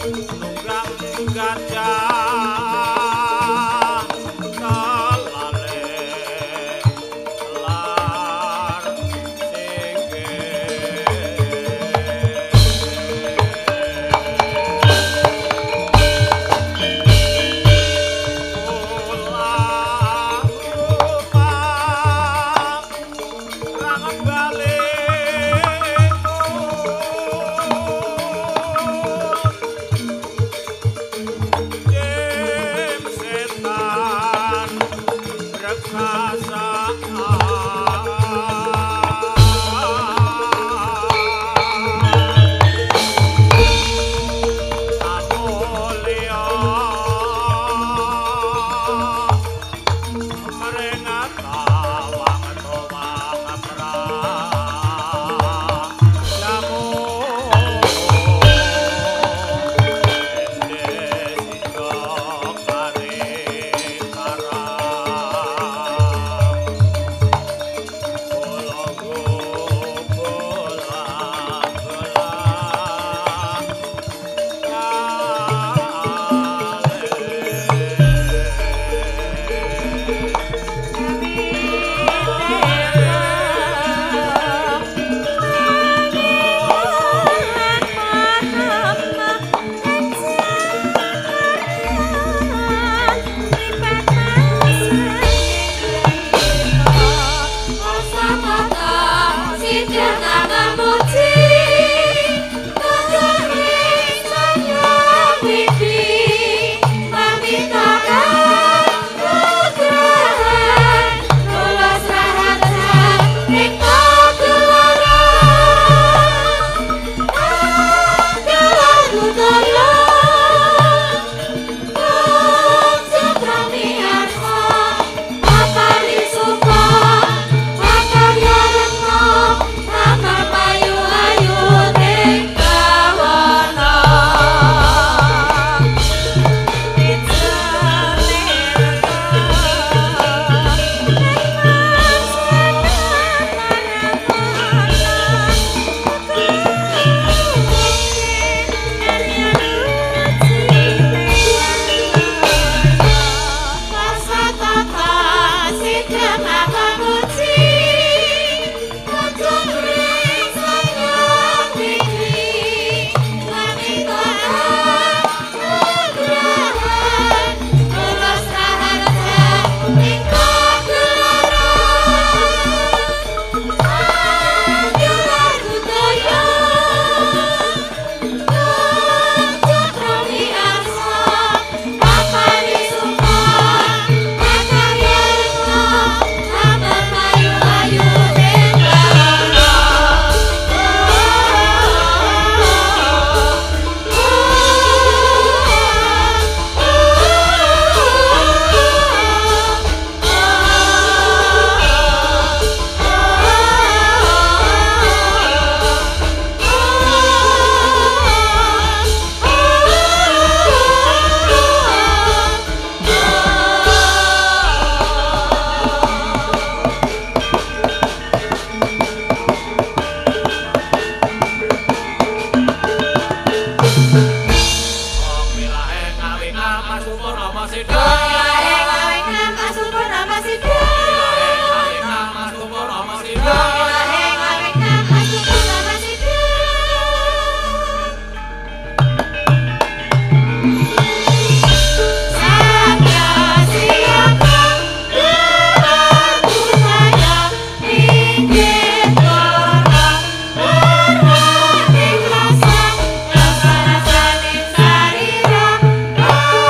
Nunggang gajah telale lar singgih. Pulang rumah rang balik. Jim setan rekasa. Amulya mrengat tawang towang prajamu.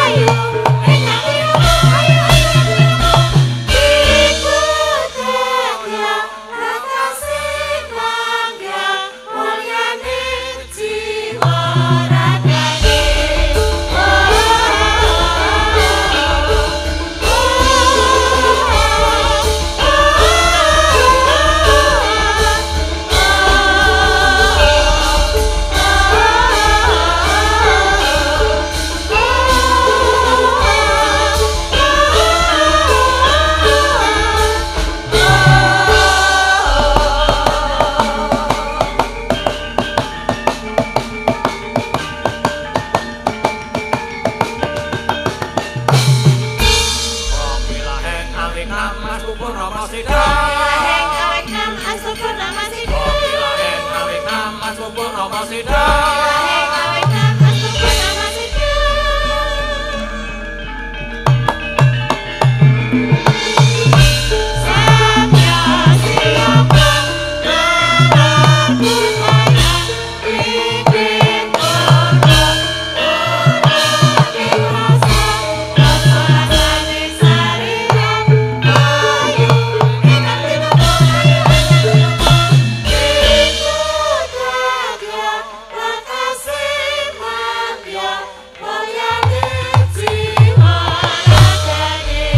Ayu, Sida. Laheng awek nam astu purnama sida. Laheng awek nam astu purnama sida. Laheng awek nam astu purnama sida. Samya siapa narapunaya bibit ora ora dirasa rasa rasane sarira ayu ingkang tinebung ayu ingkang tinebung iku dagya lakase mangya mulyane jiwa ragane.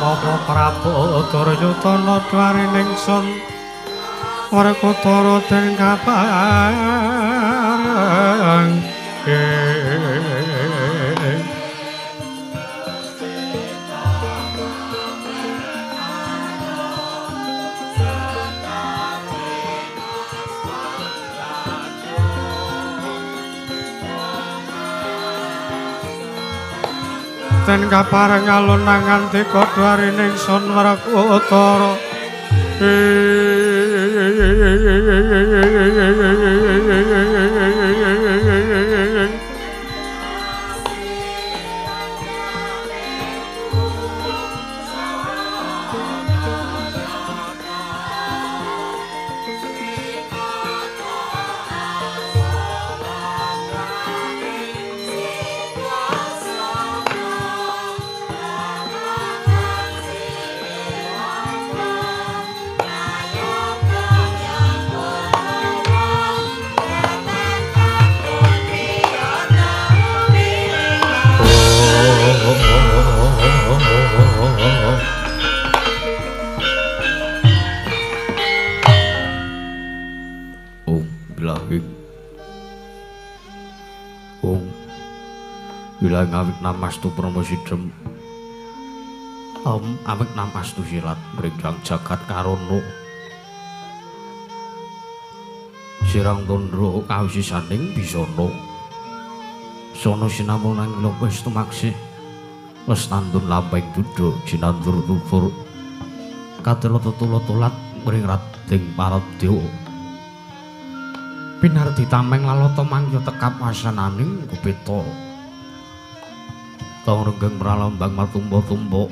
Bapa Prabu Duryudana dwarining sun Werkudara den kapareng. Den kapareng alun ngantika dwarining sun Werkudara. Awik namastu promosidem om awik namastu silat mringgang jagat karono sirang tundra kawisisaning bisana sono sinamung nang wis tumaksih wis nandun lampahing duda jinandur tutur katela tetula-tulat mring rading paradya pinardi tameng lalata mangya tekap wasananing kupita tong renggeng pralambang matumpa-tumpa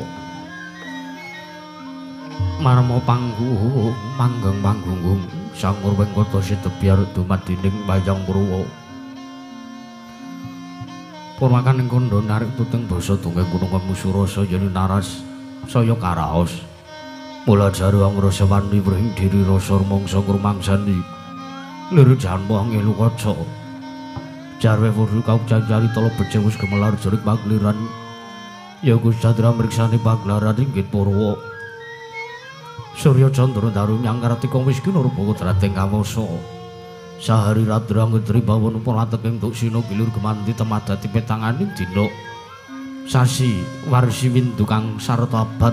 marma panggung manggeng panggunggung sangur wengkata sidebyar dumadining wayang purwa purwakaning kandha narik tuteng basa dongeng gunung musurasa yen naras saya karaos mula jaru angrasa wani wring diri rasa mangsa krumangsani liru janma ngelu kaca jarwe wudu kaujan carita becik wis gemelar jerik pagliran ya Gusti Chandra mriksani pagelaran inggih Purwa Surya Chandra daru nyangkartika wis kinurba kodrating kawasa sahari radra ngedri bawana polateking duksina gilir gemanti temadati petanganing dina sasi warsi windu kang sarta abad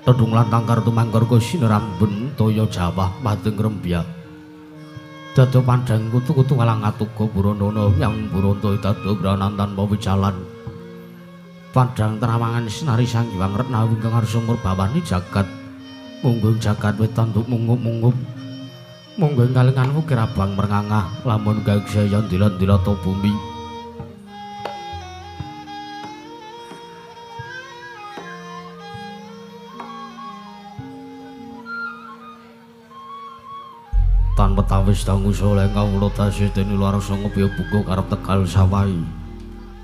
tedung lan tangkar tumangkar sinarambun toya jawah madeng rembya dado pandang kutu-kutu walang atuga buronono yang buronto dado branan tanpa wijalan padang terawangan sinari sang hyang retnawi ingkang arsa murbawani jagat munggung jagat wetan nduk mungup-mungup mungguh kalengan wukir abang merngangah lamun gagsaya ndilat-ndilata bumi. Tan petawis dangu soleh kawula tasih dene luar sanga biya buka karep Tegal Sawai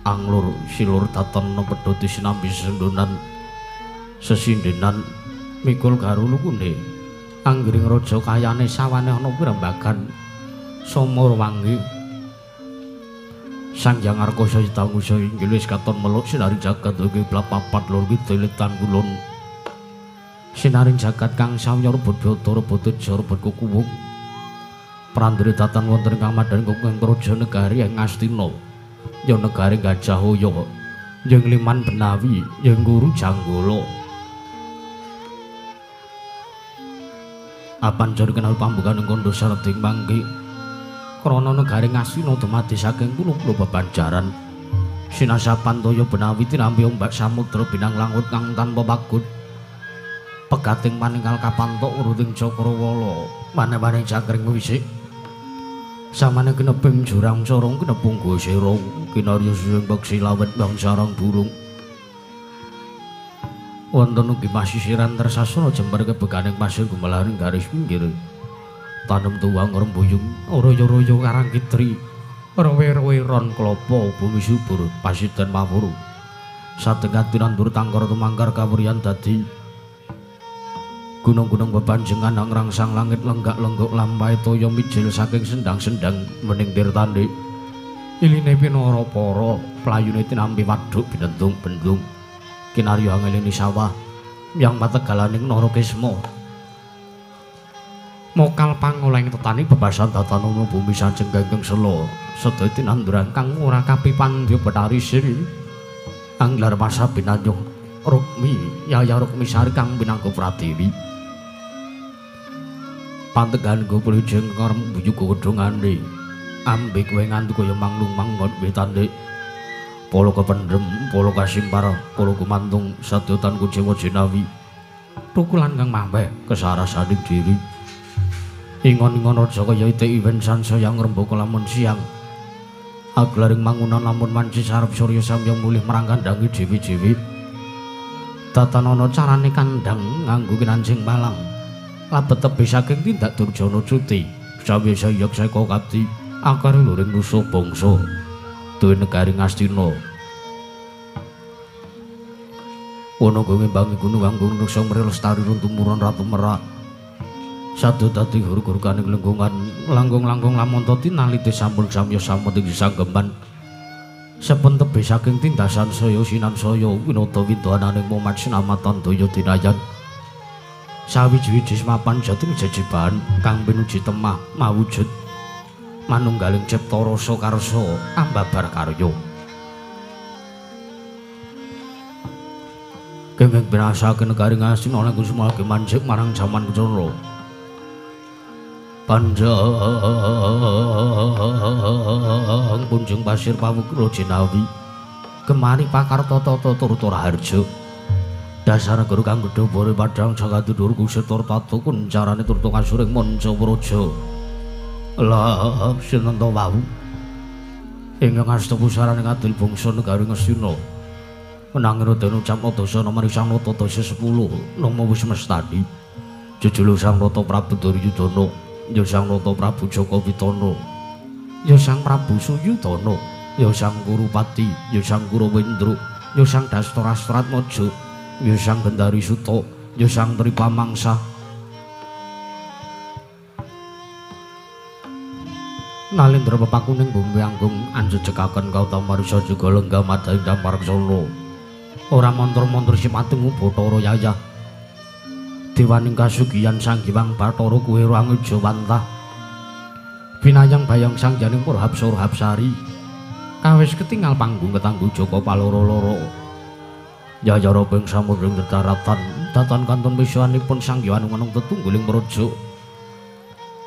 anglur silur taten pedhoti sinambi sendonan sesindenan mikul garulukune anggring raja kayane sawane ana pirembagan sumur wangi Sang Hyang Arkasa dangu inggih wis katon meluk sinari jagat ugi papat lor kidul tan kulon sinaring jagat kang sawya rebut bata rebut teja rebut kukuwung prandere datan wonten ingkang madhan kenging praja negari ing Ngastina ya negari Gajah Hoyo ya Liman Benawi ya Guru Janggala apan jare kenal pambukaning kandha sareding mangke krana negari Ngastina dumadi saking puluh-puluh bebanjaran sinasapan toya Benawi tinampi ombak samudra binang langut kang tanpa pagut pegating paninggal kapantok uruting cakrawala maneh-maneh cakring wisik samane kineping jurang corong kinepung gosirong kinarya sing beksi lawet bang sarang burung wonten ugi pasisiran tersasana jember kebeganing pasir gumelaring garis pinggir tanem tuwang rembuyung royo-royo karang kitri rowe-rowe ron klopo bumi subur pasiden mawur satengah tinandur tangkar tumangkar kawuryan dadi gunung-gunung bebanjengan ngrangsang langit lenggak-lenggok lampahe toya mijil saking sendang-sendang mening tirtane. Iline pinara para playune tinampi waduk binendung-bendung. Kinarya angelini sawah yang pategalaning Narakisma. Mokal pangolehing tetani bebasan tatanana bumi sajeng gengkeng sela sedaya tinanduran kang ora kapipandya Bathari Sri. Anglar masa binanyuh Rukmi Yaya Rukmi Sari kang pinangka Pratiwi. Pantegan go plijeng karep bujuk godhongane. Ambe kowe nganti kaya manglung mangon wetane. Polo kependhem, polo kasimpar, polo gumantung sadotan kuciwa jinawi. Tukulan kang mambeh kesarasaning diri. Ingon-ingon raja kaya itik iwen sansaya ngrembaka lamun siang. Aglaring mangunan lamun manci sarep surya samya mulih marang kandhange dhewe-dhewe. Tatanana carane kandhang nganggo kinancing malang. Labet tebih saking tindak durjana cuti. Sawisa yaksa kapti akare luring nusa bangsa. Duwe negari Ngastina. Ana go ngimbangi gunung anggung ruksa mri lestari runtumurun ratu merak. Sadu dadi guru-gurukaning lengkungan langkung-langkung lamonto tinalite sampun samya sampun ing sanggeman. Sampun tebih saking tindasan saya sinan saya winata windananing momat sinamatan daya dinayan. Sawiji-wiji mapan jati jejiban kang pinuji temah mawujud manunggaling cipta rasa karsa ambabar karya. Kenging binasake negari Ngastina lan Kusuma manjik marang jaman kencana. Panjang punjung pasir pawukra jinawi kemari pakarta tata turta raharja dasar negara kang gedhe bore padhang jagat dhuwur kusetur tatu kuncarane turta kasuring manca praja lah sinenta wau ingkang asta pusarane ngadil bangsa negari Ngastina menanging den ucap dasa nomor sang nata dasa 10 nama wis mestani jejulu sang nata Prabu Duryudana ya Sang Nata Prabu Jaka Witana, ya Sang Prabu Suyudana, ya Sang Kurupati, ya Sang Kurawendra, ya Sang Dastarastratmaja, ya Sang Gendari Suta, ya Sang Tripamangsa. Nalindra pepakuning bumi anggung anjejekaken kautama risa juga lenggah madaing dampar solo. Ora montor-montor sipating Bathara Yayah. Dewaning kasugiyan Sang Hyang Bathara kuwi Angujawantah. Binayang bayang Sang Janing Purhapsara Hapsari. Kawis ketingal panggung ketanggu Jaka paloro-loro. Yayara ping samudra daratan datan kantun misuanipun Sang Hyang Anung tetungguling praja.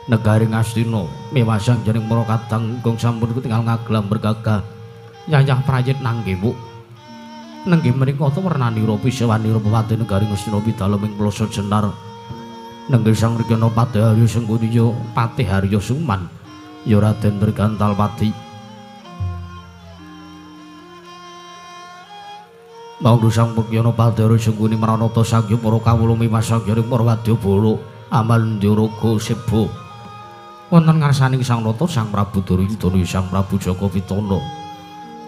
Negari Ngastina mewah Sang Janing Mara Kadang ingkang sampun ketingal ngaglam bergagah. Yayah prayit nanggewuk. Nenggih menika wernanira pisawanira pepati negari Ngastina pidalem ing Plaza Jenar. Nenggih Sang Rikana Patih Harya Sengkuni ya Patih Harya Suman ya Raden Trigantalpati. Mangga Sang Rikana Patih Harya Sengkuni maranata sangya para kawula miwah sangya ing para wadyabala Amandyaraga Seba. Wonten ngarsaning Sang Nata Sang Prabu Duryudana Sang Prabu Jaka Witana.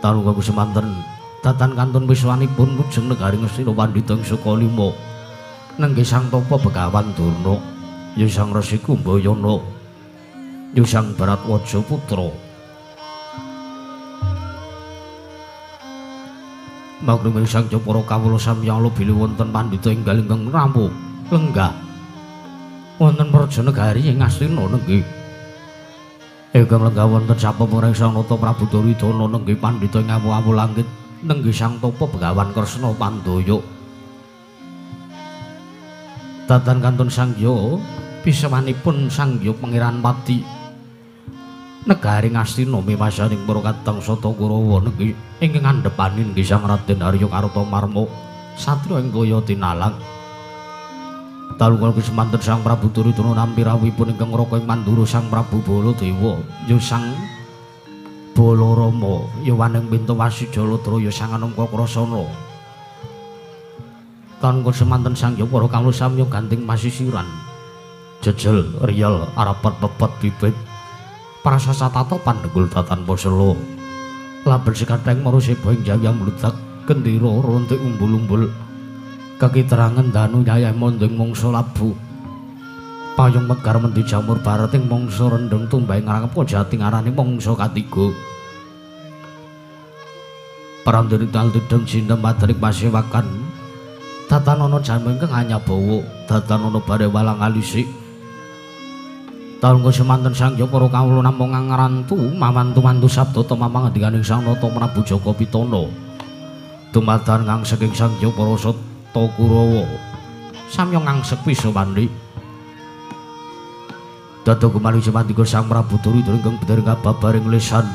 Talu semanten datan kantun wiswanipun lujeng negari Ngastina pandhita ing Sukalima. Nenggih Sang Tapa Begawan Durna, ya Sang Resi Kumbayana, ya Sang Baratwaja Putra. Magrung Sang para kawula samyang bilih wonten pandhita enggal ingkang rawuh lenggah wonten praja negari ing Ngastina nenggih. Ingkang lenggah wonten sapemureng Sang Nata Prabu Duryudana nenggih pandhita ing awu-awu langit. Nenggih Sang Tapa Begawan Kresna Pandaya. Datan kantun sangya pisewanipun Sang Hyang Pangeran Pati. Negari Ngastina miwasaning para kadang Sata Kurawa nenggih ingkang ngandhepani nenggih Sang Raden Arya Kartamarma satriya ing kaya tinalang. Dalu kala semanten Sang Prabu Duryudana nampi rawuhipun ingkang ngraka ing Mandura Sang Prabu Baladewa ya Sang Balarama ya waning Pintu Wasijaladra ya Sang Anom Kakrasana. Tanpa semanten Sang Hyang para kawula samya ganting pasisiran. Jejel riyel arapet pepet bibit. Prasasa tata pandegul tatan posela. Laben sekatheng maruseba ing jaya mludak gendera runtik umbul-umbul. Kekiterangan danu yayah monding mangsa labu. Payung megar mendi jamur barat ing mangsa rendheng tumbah ing ngrangep jati ngarani mangsa katiga. Parandene dal didem sindem madarik pasewakan. Tatanana jalma ingkang anyabawa, tatanana bare walang alisik. Taun semanten sangya para kawula namung ngrantu mamantu-mantu sabda tumamang ngendikaning Sang Nata Prabu Jaka Pitana. Dumadan ngangseking sangya para sata Kurawa. Samya ngangsek wisawani. Dada kumali semandika Sang Prabu Duryudana ingkang bendera kababaring lesan.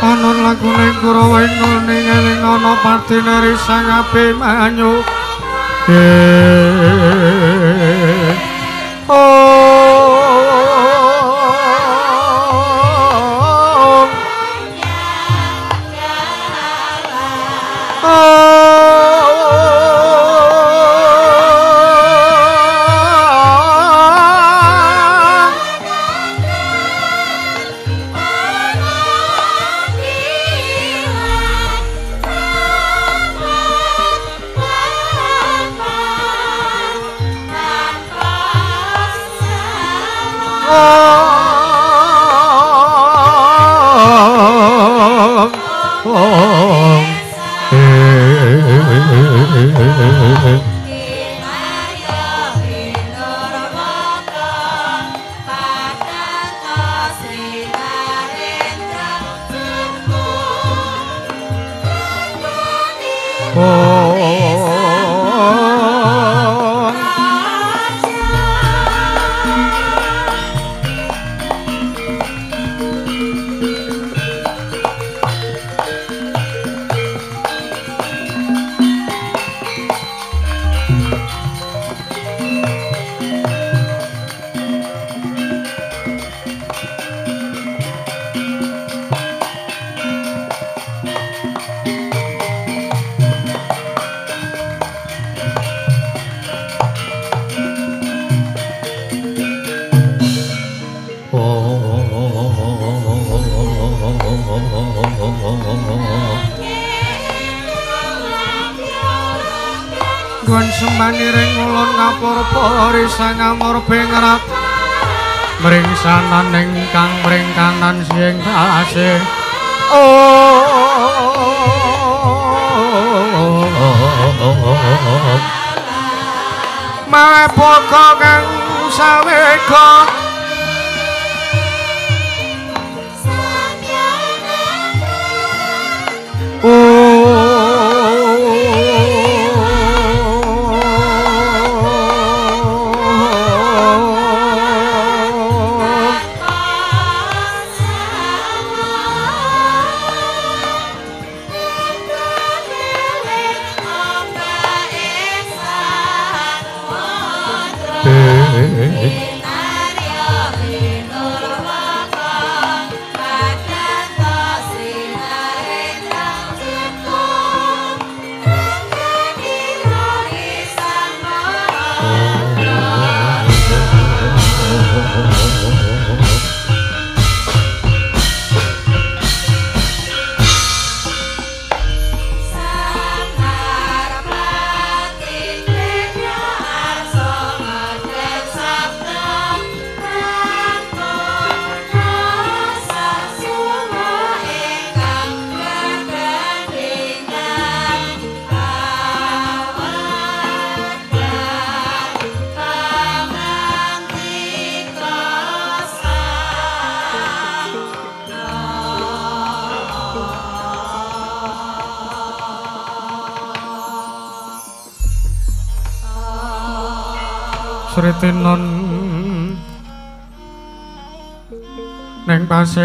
Anon lagune Kurawa ing eling ana padine Sang Abimanyu. Gon sembani ring ulun ngapurpa risang amur bengrat mring sananing kang mring kanan sing tasih. Mawe boko kang sawega Sritinon neng pasewakan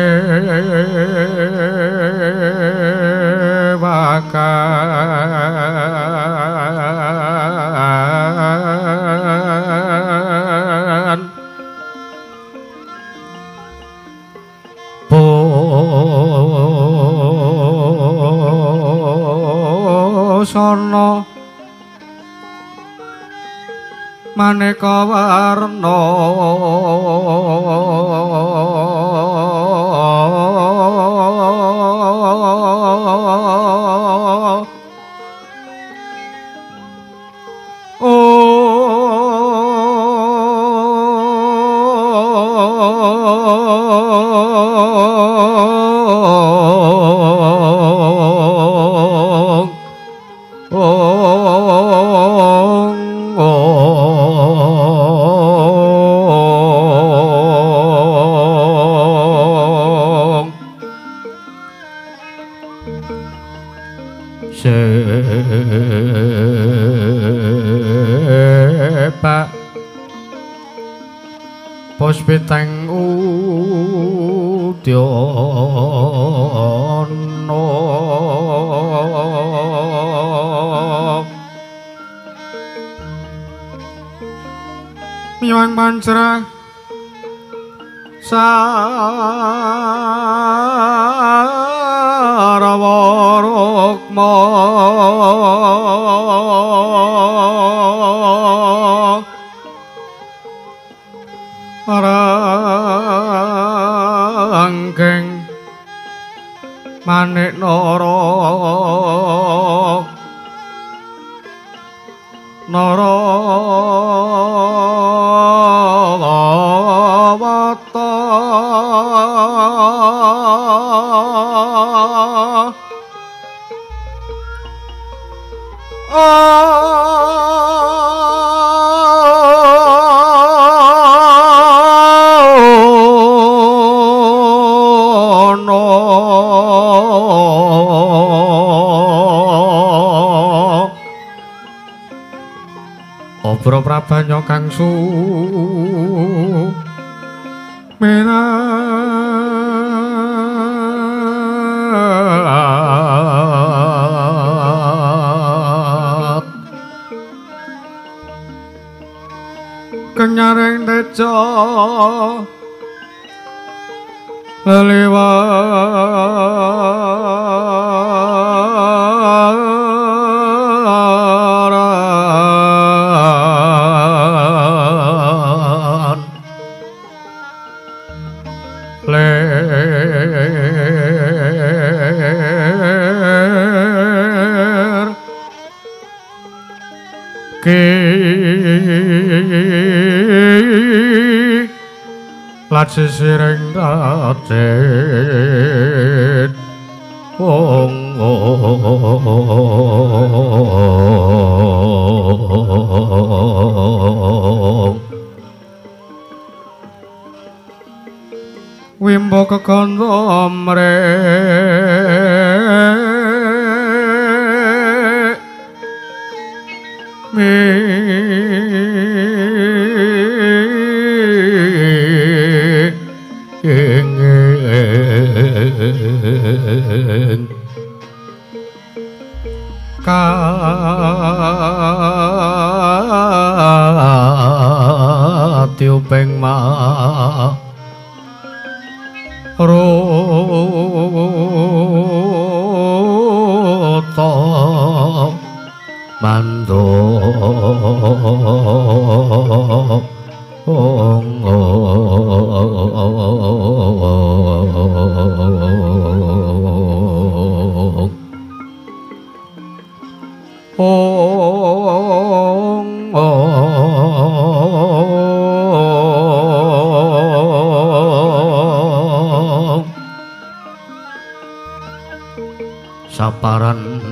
bosana maneka warna sepak puspiteng udyana miwang manjra sarawa rukma ranggeng manik nara nara wata Obro prabanya kang sumerat kenyaring teja leliwaran ler ki lajisiring raden wong wimbo kekandha mrek tiuping ma ruta mando saparan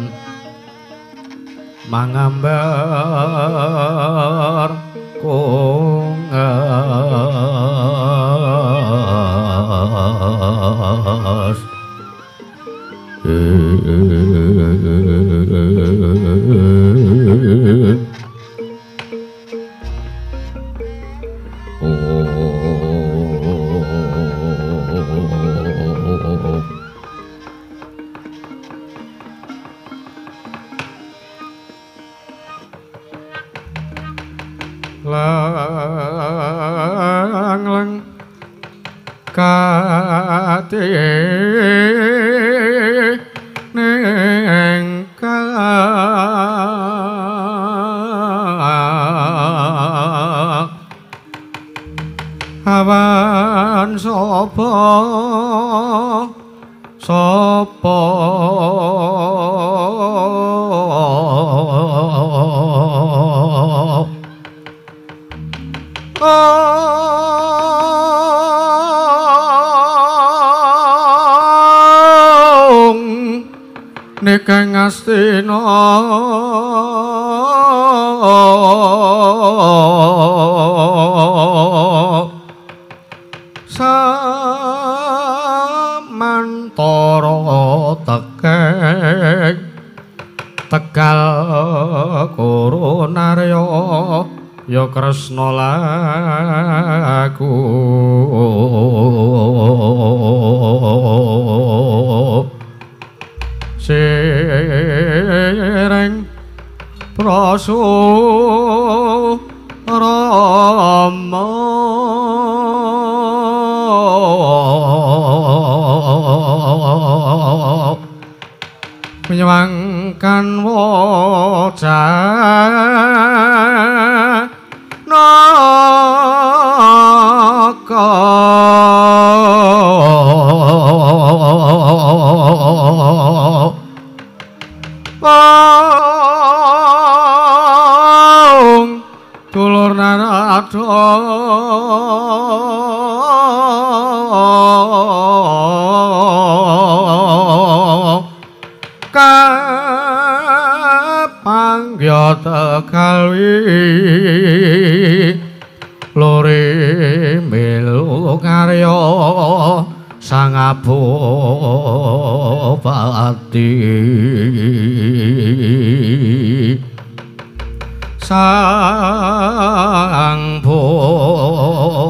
mangambar kongas lang lang kate neng ka awan sapa sapa Nikeng Astina samantara tekeng Tegal Kurunarya ya Kresna laku sireng prasu rama menyewangkan wajah naka wong dulur narada kapanggya Tegal wi lore melu karya sang abupati sang bupati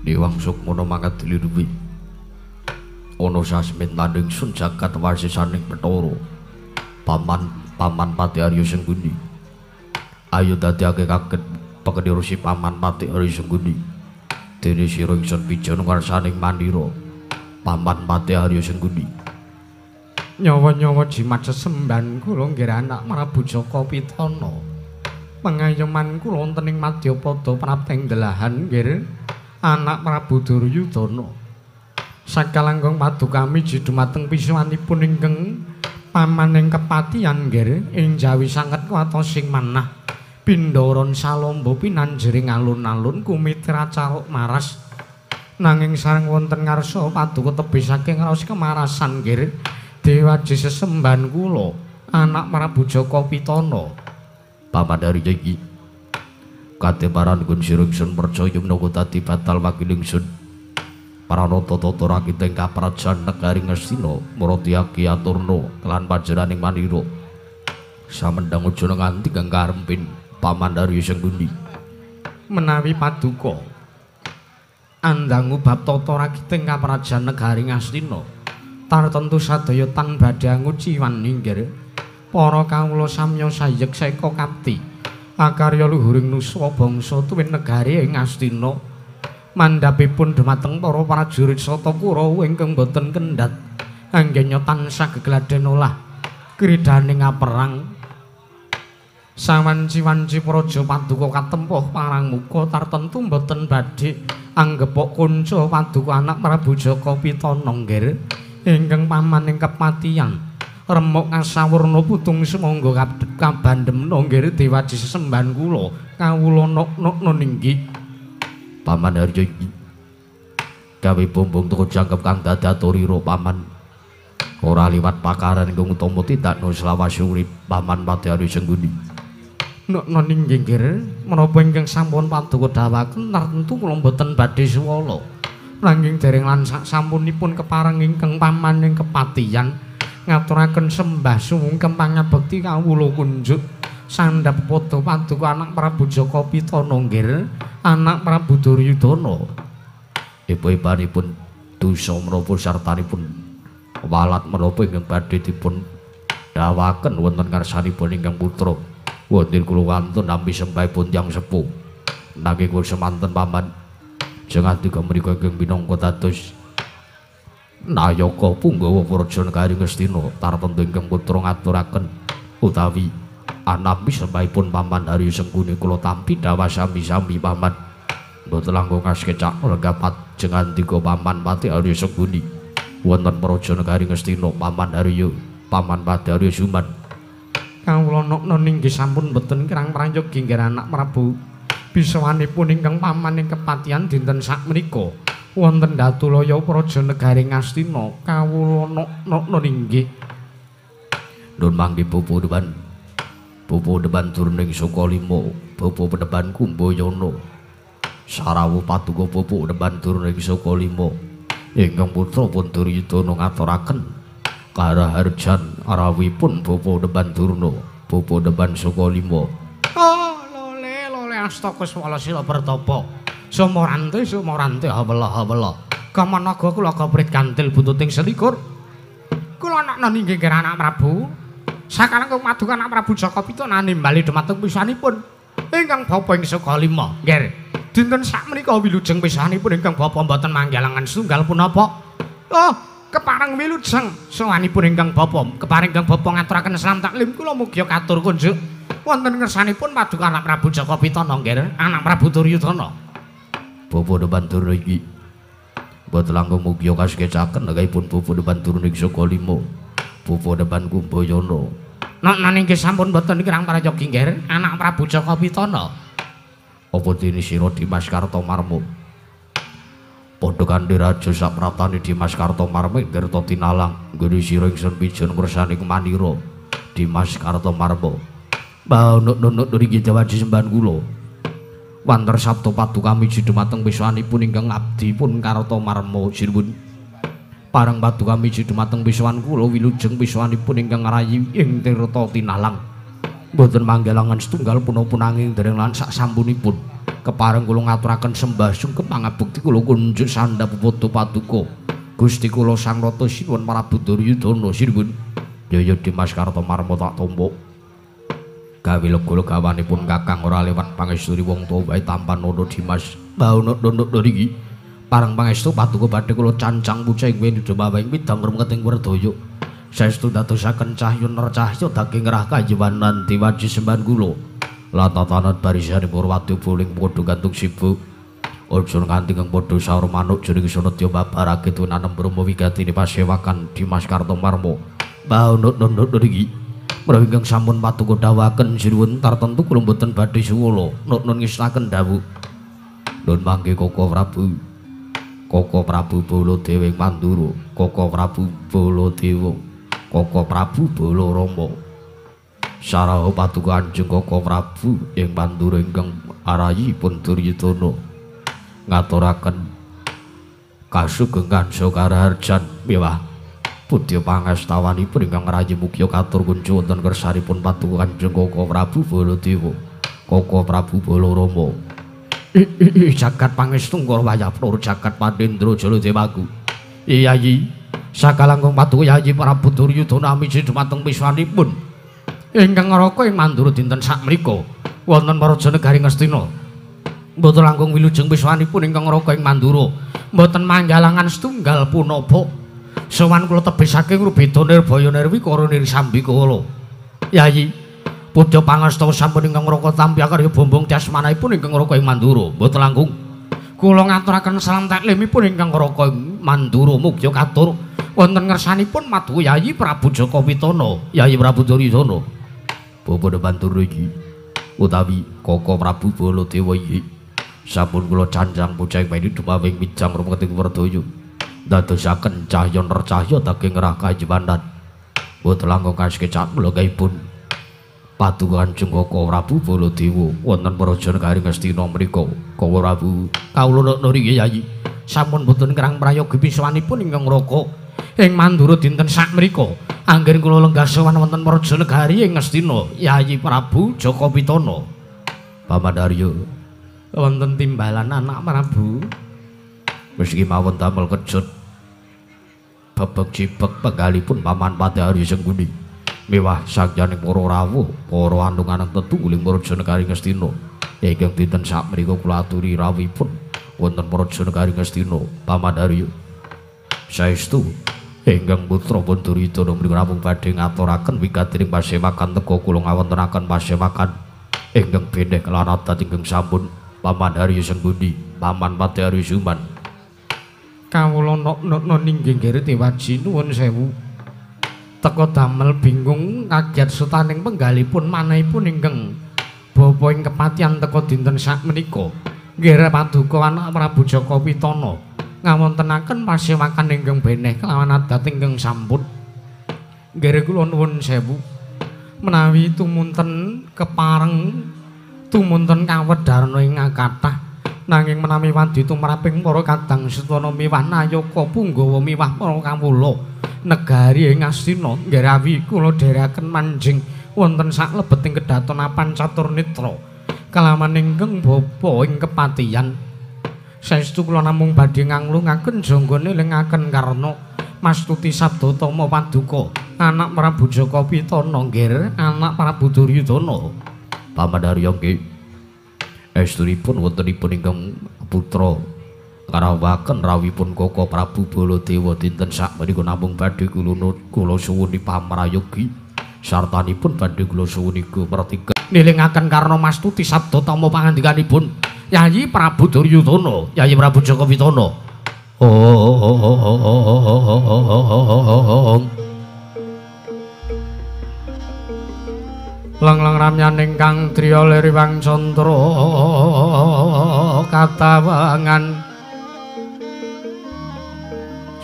Dewang Sukmana mangkat diliruwi ana sasmit tanding sun jagat wasisaning Bathara paman Pati Arya Sengguni. Ayo dadiake kaget pekeni si paman Pati Arya Sengguni. Dene sira ingsun pijan ngarsaning mandira paman Pati Arya Sengguni. Nyawa-nyawa jimat sesembahan kula nggih anak Prabu Jaka Pitana. Pengayoman kula wonten ing madyapada prapteng delahan nggih anak Prabu Duryudana. Sakalangkung padukami dumateng pisuwanipun ingkang pamaning kepatihan nggih ing jawi sanget kuwatos sing manah pindharan salamba pinanjering alun-alun kumitra caruk maras. Nanging sareng wonten ngarsa paduka tebih saking raos kemarasan nggih dewaji sesembahan kula anak Prabu Jaka Pitana. Paman Arya iki kateparan gun sira ingsun percaya menawa dadi batal wakil ingsun. Paranata tata rakita ing kaprajan negari Ngastina maratiake aturna kelan panjenenganing manira. Samendang aja nganti kang karempin. Paman Arya Sengkuni. Menawi paduka andangu bab tata ragiting kaprajan negari Ngastina tartentu sadaya tan badhe anguciwan inggih. Para kawula samya sayek seka kapti akarya luhuring nuswa bangsa tuwin negari ing Ngastina mandhapipun dhumateng para prajurit Sata Kurawa ingkang boten kendhat anggenya tansah gegladhen olah kridhaning aperang. Sawanci-wanci praja paduka katempuh parang muka tartentu boten badhe anggepok kunca paduka anak Prabu Jaka Pitana nggih ingkang paman ing kepatihan remuk ngasawurna putung sumangga kabandemna nggih dewaji sesembahan kula kawula nok-nokna ninggih. Paman Arya iki gawe bombong teko jangkep kang dadaturira paman ora liwat pakaran ingkang utama tindakno selawase urip Paman Pati Arya Sengkuni. Nokna ninggih nggih menapa ingkang sampun paduka dawaken tartentu kula mboten badhe suwala nanging dereng lan sasampunipun kepareng ingkang paman ing kepatihan ngaturaken sembah sungkem pangabekti kawula kunjuk sandhap padha paduka anak Prabu Jaka Pitana nggih anak Prabu Duryudana. Ibu-ibanipun dosa menapa sartanipun walat menapa ingkang badhe dipun dawaken wonten ngarsanipun ingkang putra. Wonten kula wantun nampi sembahipun tiyang sepuh. Nanging kula semanten paman jengandika menika ingkang minangka dados nayaka punggawa praja negari Ngastina tartentu ingkang putra ngaturaken utawi anampi sembahipun paman Arya Sengkuni kula tampi dhawah sami-sami paman. Mboten langkung kasekecak lenggapat jengandika paman Pati Arya Sengkuni wonten praja negari Ngastina paman Arya paman Pati Arya Suman. Kawula nokna ninggih sampun boten kirang prayogi nggih anak Prabu bisawanipun ingkang paman ing kepatihan dinten sakmenika wonten Datulaya praja negari Ngastina kawula nokna ninggih. Nun mangke bapa depan bapa depan turning Sukalima bapa peneban Kumbayana sarawu paduka bapa depan turning Sukalima ingkang putra pun Duryudana ngaturaken karaharjan rawipun bapa depan Durna bapa depan Sukalima. Oh lole lole astaka swala sila pertapa sumorante sumorante hawela hawela kamanaga kula kaprit kantil buntuting selikur kula nakna ninggih anak Prabu sakalangkung paduka anak Prabu Jaka Pitana nimbali dhumateng pisanipun ingkang bapa ing Sukalima nggih. Dinten sakmenika wilujeng pisanipun ingkang bapa mboten manggalangan setunggal punapa. Oh kepareng wilujeng sowanipun ingkang bapa kepareng ingkang bapa ngaturaken salam taklim kula mugi katur kunjuk wonten ngersanipun paduka anak Prabu Jaka Pitana nggih anak Prabu Duryudana. Bapa depan Durna iki mboten langkung mugi kasekecaken negahipun bapa depan Durna ing Sukalima bapa depan Kumbayana. Nokna nggih sampun mboten kirang prayogi nggih anak Prabu Jaka Pitana. Apa dene sira Dimas Kartomarma padha kanthi raja sapraptane Dimas Kartomarma ing Tirta Tinalang nggone sira ingsun pijen ngersani kemanira Dimas Kartomarma. Mbah nuk-nuk niki dewaji sembahan kula wanter sabda paduka miji dhumateng pisanipun ingkang abdi pun Kartomarma sinuwun. Pareng paduka miji dhumateng pisan kula wilujeng pisanipun ingkang ngrayi ing Tirta Tinalang mboten manggalangan setunggal punapa nanging dereng lan sak sampunipun kepareng kula ngaturaken sembah sungkem pangabekti kula kunjuk sandhap padha paduka Gusti kula Sang Rata Sinuwun Prabu Duryudana sinuwun. Ya ya Dimas Kartomarma tak tampa gawe lega legawanipun kakang ora lewat pangesturi wong tuwa wae tampan ana Dimas. Mbah nuk-nuk niki pareng pangestu paduka badhe kula cancang pucing windu mawing midang rumeting werdaya saestu dadosaken cahya nercahya daging rah kayiwanan diwaji sembahan kula lan tatanan barisan Purwadya boling padha gantung sibuk aja nganti kang padha saur manuk jeneng Sanadya babarake tunanem brahma wigatine pasewakan Dimas Kartomarma. Mbah nuk-nuk niki menawi ingkang sampun paduka dawuhaken sinuwun tartentu kula mboten badhe suwala nuk-nun ngestaken dawuh. Nun mangke Koko Prabu Koko Prabu Baladewa ing Mandura Koko Prabu Baladewa Koko Prabu Balarama saraha paduka Kanjeng Koko Prabu ing Mandura ingkang arayipun Duryudana ngaturaken kasugengan sukaraharjan miwah budya pangastawanipun ingkang ngrayi mugia katur kunjuk wonten kersanipun paduka Kanjeng Koko Prabu Baladewa. Koko Prabu Balarama. Jagat pangestu Ngara Wayapura jagat Pandhendra Jaladewaku. Yayi sakalangkung paduka Yayi Prabu Duryudana amiji dumateng piswanipun ingkang ngraka ing Mandura dinten sakmenika wonten Praja Negari Ngastina. Mboten langkung wilujeng piswanipun ingkang ngraka ing Mandura. Mboten manggalangan setunggal punapa. Sowan kula tebih saking Rubeda Nirbaya Nirwikara Nirsambikala. Yayi pudha pangastawa sampun ingkang ngraka tampi akarya bombong tyasmanipun ingkang ngraka ing Mandura. Mboten langkung kula ngaturaken salam taklimipun ingkang ngraka ing Mandura mugya katur wonten ngersanipun Madhu Yayi Prabu Jaka Pitana, Yayi Prabu Duryudana. Bapak Mandura iki utawi Koko Prabu Baladewa iki sampun kula cancang bocah ing dumawing mijang rumeting werdaya. Dadosaken cahya nercahya daging rah kajiwanan. Mboten langkung kasekecak mlenggaipun paduka Kanjeng Koko Prabu Baladewa wonten Praja Negari Ngastina mriku. Koko Prabu kawula nuri Yayi sampun boten kerang prayogi piswanipun ingkang ngraka ing Mandura dinten sakmenika. Anggen kula lenggah sowan wonten Praja Negari ing Ngastina Yayi Prabu Jaka Pitana. Paman Arya wonten timbalan anak Prabu. Meski mawon damel kejut bebek cibek penggalipun Paman Patih Arya Sengkuni miwah sakjaning para rawuh para andunganan tetungguling Praja Negari Ngastina ingkang dinten sakmenika kula aturi rawuhipun wonten Praja Negari Ngastina. Paman Arya saestu ingkang putra pun Duryudana mriku namung badhe ngaturaken wigatining pasewakan teka kula ngawontenaken pasewakan ingkang beneh kelan adat ingkang sampun. Paman Arya Sengkuni, Paman Patih Arya Suman. Kawula nok-nokno ninggih nggere Dewaji nuwun sewu. Teka damel bingung kaget sutaning penggalipun manahipun ingkang bapa ing kepatihan teka dinten sakmenika. Nggih paduka anak Prabu Jaka Pitana ngawontenaken pasewakan ingkang beneh kelawan adat ingkang sampun. Nggih kula nuwun sewu. Menawi tumunten kepareng tumunten kawedharna ing kathah nanging menawi wadi tumraping para kadang setana miwah nayaka punggawa miwah para kawula negari ing Ngastina nggerawi kula dherekaken manjing wonten saklebeting kedaton apan catur netra kalaman ingkang bapa ing kepatihan. Saestu kula namung badhe nganglungaken janggane lengaken karna mastuti sabda tama paduka anak Prabu Jaka Pitana nggih anak Prabu Duryudana. Paman Arya nggih estunipun wontenipun ingkang putra karawaken rawuhipun Koko Prabu Baladewa dinten sakmenika namung badhe kula suwuni pamrayogi sartanipun badhe kula suwuni pertiga nilingaken karna mastuti sabda tama pangandikanipun Yayi Prabu Duryudana, Yayi Prabu Jaka Pitana. Lang-lang ramyaning kang driya liriwang candra katawangan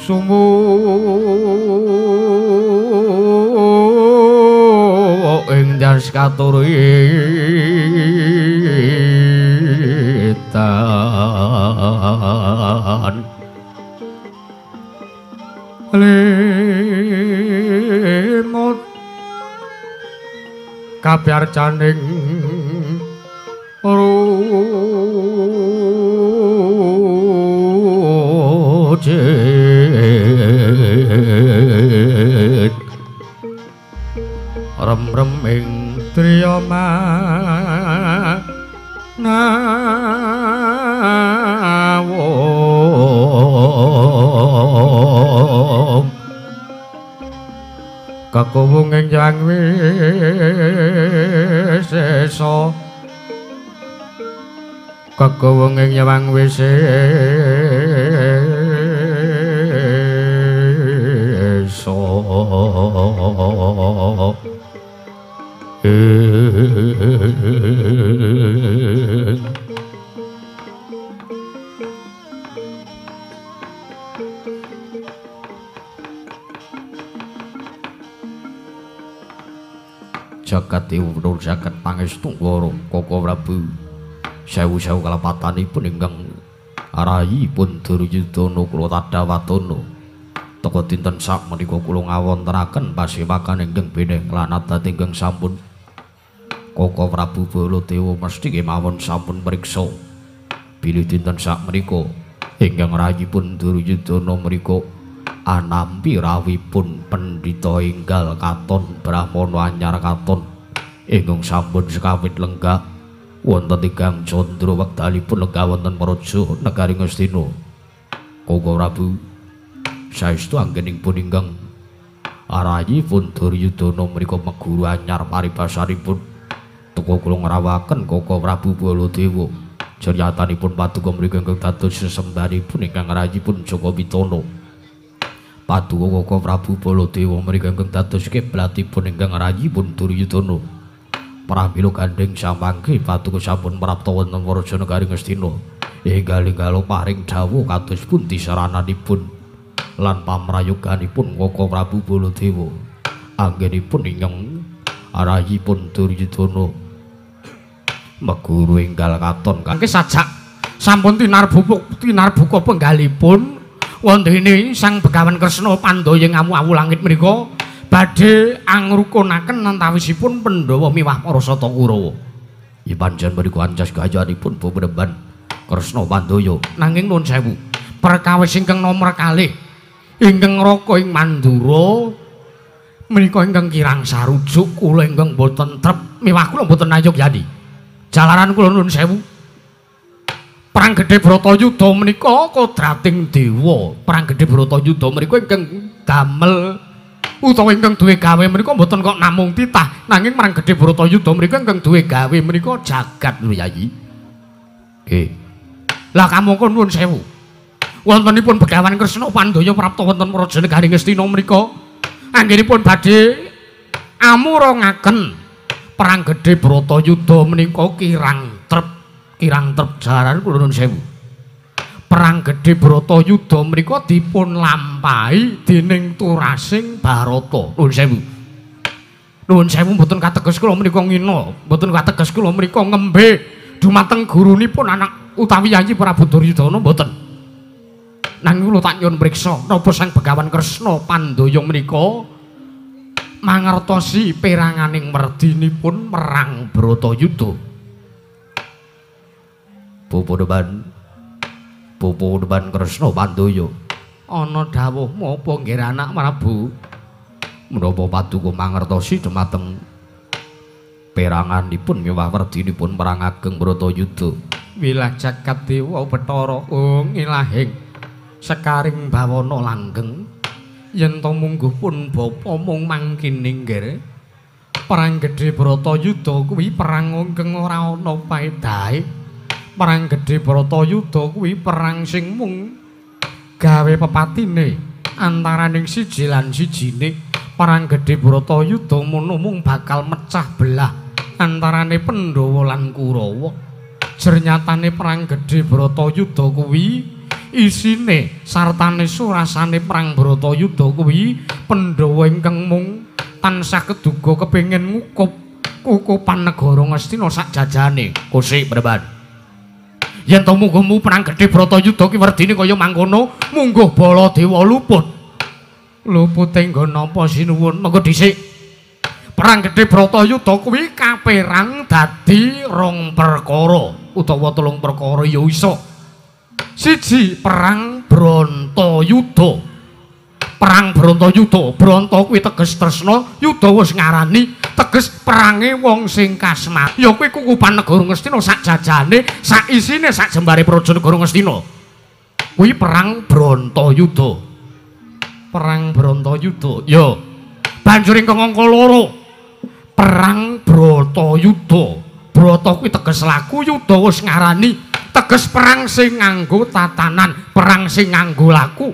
sumu ing das katuritan limut kabyarcaning rujit rem-rem ing driya manawung kakuwung ing yang wisesa kakuwung ing yang wisesa Jagat Dewa jagat pangestu Ngara Koko Prabu sewu-sewu kalepatanipun ingkang arahipun Duryudana kula tadhawatana teka dinten sakmenika kula ngawontenaken pasewakan ingkang beneh lan adat ingkang sampun. Koko Prabu Baladewa mesti kemawon sampun mriksa bilih dinten sakmenika ingkang rayipun Duryudana mriku anampi rawuhipun pendhita enggal katon brahmana anyar katon ingkang sampun sekawit lenggah wonten tigang candra wekdalipun lenggah wonten praja negari Ngastina. Koko Prabu saestu anggenipun ingkang arayipun Duryudana mriku meguru anyar paribasanipun teka kula ngrawaken Koko Prabu Baladewa. Jeryatanipun paduka mriku ingkang dados sesembahanipun ingkang rayipun Jaka Pitana. Paduka Koko Prabu Baladewa mriku ingkang dados kiblatipun ingkang rayipun Duryudana. Pramila gandheng samangke paduka sampun prapta wonten praja negari Ngastina. Enggal-enggalo paring dawuh kados pundi sarananipun lan pamrayoganipun Koko Prabu Baladewa. Anggenipun ingkang arahipun Duryudana meguru enggal katon mangke sajak sampun tinarbuka penggalipun wondene Sang Begawan Kresna Pandaya ngamu-awu langit menika badhe angrukunaken antawisipun Pandhawa miwah para sata Kurawa. Ya pancen mriku ancas gayanipun pepremban Kresna Pandaya. Nanging nuwun sewu, perkawis ingkang nomer kalih ingkang ngraka ing Mandura menika ingkang kirang sarujuk kula ingkang boten trep miwah kula boten ayogyani. Jalaran kula nuwun sewu. Perang Gedhe Bratayuda menika kodrating dewa. Perang Gedhe Bratayuda menika ingkang damel utawa ingkang duwe gawe menika mboten kok namung titah, nanging Perang Gedhe Bratayuda menika ingkang duwe gawe menika jagat lho Yayi. Nggih. Lah kamangka nuwun sewu. Wontenipun Begawan Kresna Pandaya prapta wonten praja negari Ngastina menika anggenipun badhe amurangaken Perang Gedhe Bratayuda menika kirang trep jalaran kula nuwun sewu. Perang Gedhe Bratayuda menika dipun lampahi dening turasing Barata. Nuwun sewu. Nuwun sewu mboten kateges kula menika ngina, mboten kateges kula menika ngembe dumateng gurunipun anak utawi Yayi Prabu Duryudana mboten. Nanging kula tak nyuwun priksa napa Sang Begawan Kresna Pandaya menika mangertosi peranganing merdinipun Perang Bratayuda. Pupuneban Kresna Pandaya. Ana dawuh menapa nggih anak Prabu? Menapa paduka mangertosi dumateng peranganipun miwah werdinipun Perang Ageng Bratayuda? Wilah jagat dewa Bathara ung ilahing sekaring bawana langgeng yen to mungguh pun bapa mung mangkene nggih. Perang Gedhe Bratayuda kuwi perang ingkang ora ana paedahe. Perang Gedhe Bratayuda kuwi perang sing mung gawe pepatine antaraning siji lan sijine. Perang Gedhe Bratayuda mono mung bakal mecah belah antarane Pandhawa lan Kurawa. Jernyatane Perang Gedhe Bratayuda kuwi isine sartane surasane Perang Bratayuda kuwi Pandhawa ingkang mung tansah keduga kepengin ngukup kukupan negara Ngastina sak jajane. Kusik Preban. Yen to mungguhmu Perang Gedhe Bratayuda ki werdine kaya mangkono, mungguh Baladewa luput. Lupute nggon napa sinuwun? Mengko dhisik. Perang Gedhe Bratayuda kuwi kaperang dadi rong perkara utawa telung perkara ya iso. Siji, Perang Bratayuda. Perang Bratayuda, Branta kuwi teges tresna, yuda wis ngarani teges perange wong sing kasma. Ya kuwi kukupan negara Ngastina sak jajane, sak isine, sak jembare praja negara Ngastina. Kuwi Perang Bratayuda. Perang Bratayuda. Ya. Banjur ingkang angka loro, Perang Bratayuda. Brata kuwi teges laku, yuda wis ngarani teges perang sing nganggo tatanan, perang sing nganggo laku.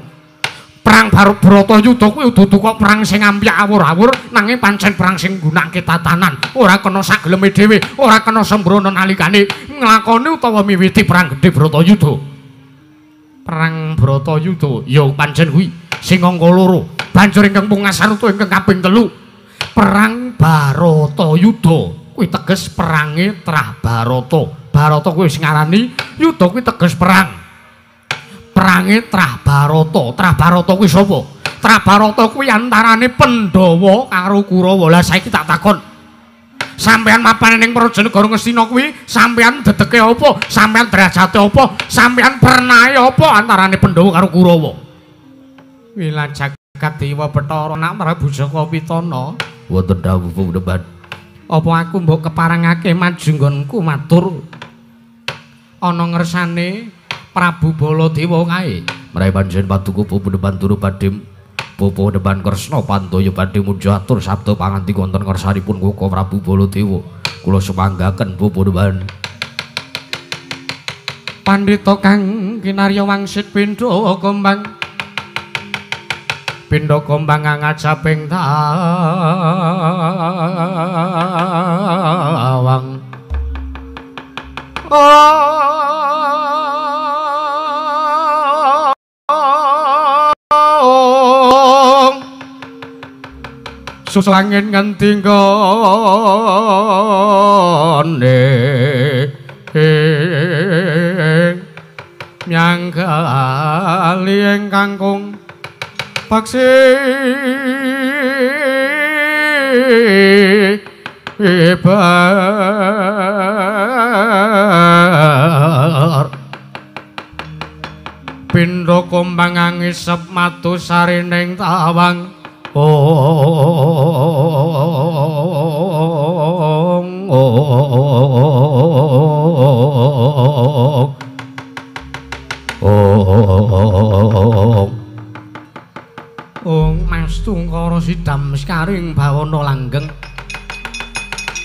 Perang Bratayuda kuwi dudu kok perang sing ampyak awur-awur, nanging pancen perang sing nggunakake tatanan, ora kena sageleme dhewe, ora kena sembrono nalikane nglakoni utawa miwiti Perang Gedhe Bratayuda. Perang Bratayuda ya pancen kuwi sing angka loro. Banjur ingkang pungkasan utawa ingkang kaping telu, Perang Baratayuda kuwi teges perange trah Barata. Barata kuwi wis ngarani, yuda kuwi teges perang. Perange trah Barata. Trah Barata kuwi sapa? Trah Barata kuwi antarane Pandhawa karo Kurawa. Lah saiki tak takon. Sampeyan mapan ning Praja Negara Ngastina kuwi sampeyan dedeke apa? Sampeyan derajate apa? Sampeyan pernahe apa antarane Pandhawa karo Kurawa? Wila jagat dewa Bathara anak Prabu Jaka Pitana. Wonten dawuh Panembahan. Apa aku mbok keparengake maju nggonku matur ana ngersane Prabu Baladewa kae? Menawi panjenengan paduka Panembahan turu badhe Panembahan Kresna Pandaya badhe muja atur sabda pangandika wonten ngersanipun Koko Prabu Baladewa. Kula sumanggaken Panembahan. Pandhita kang kinarya wangsit pindha kembang. Pindha kembang ngajaping tawang. Susul angin nganti nggone myanggali ing kangkung paksi bar pindha kombang angisep matu sarining tawang. Ong ong ong ong Mas Tungkara sidam sekaring bawana langgeng.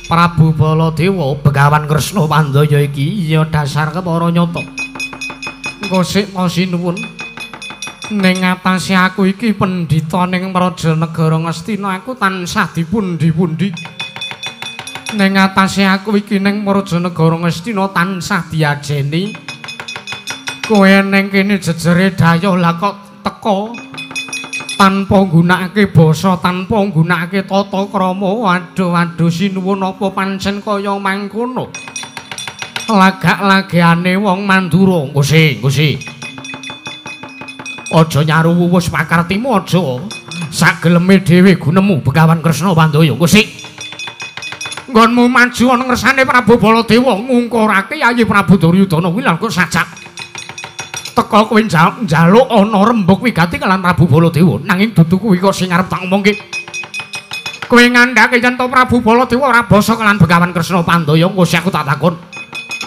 Prabu Baladewa Begawan Kresna Pandaya iki ya dasar kepara nyata. Engko sik sinuwun. Ning atase aku iki pendhita ning Praja Negara Ngastina aku tansah dipundi-pundi. Ning atase aku iki ning Praja Negara Ngastina tansah diajeni. Kowe ning kene jejere dayoh lah kok teka tanpa nggunakake basa, tanpa nggunakake tata krama. Waduh waduh sinuwun apa pancen kaya mangkono. Lagak-lageane wong Mandura. Gusti, Gusti. Aja nyaru wuwus pakartimu aja. Sageleme dhewe gunemu Begawan Kresna Pandaya. Gusti. Nggonmu maju ana ngersane Prabu Baladewa ngungkurake Yayi Prabu Duryudana kuwi lha kok sajak. Teka kowe njaluk ana rembug wigati kalawan Prabu Baladewa. Nanging dudu kuwi kok sing arep tak omongke. Kowe ngandhake yen to Prabu Baladewa ora basa kalawan Begawan Kresna Pandaya, engko aku tak takon.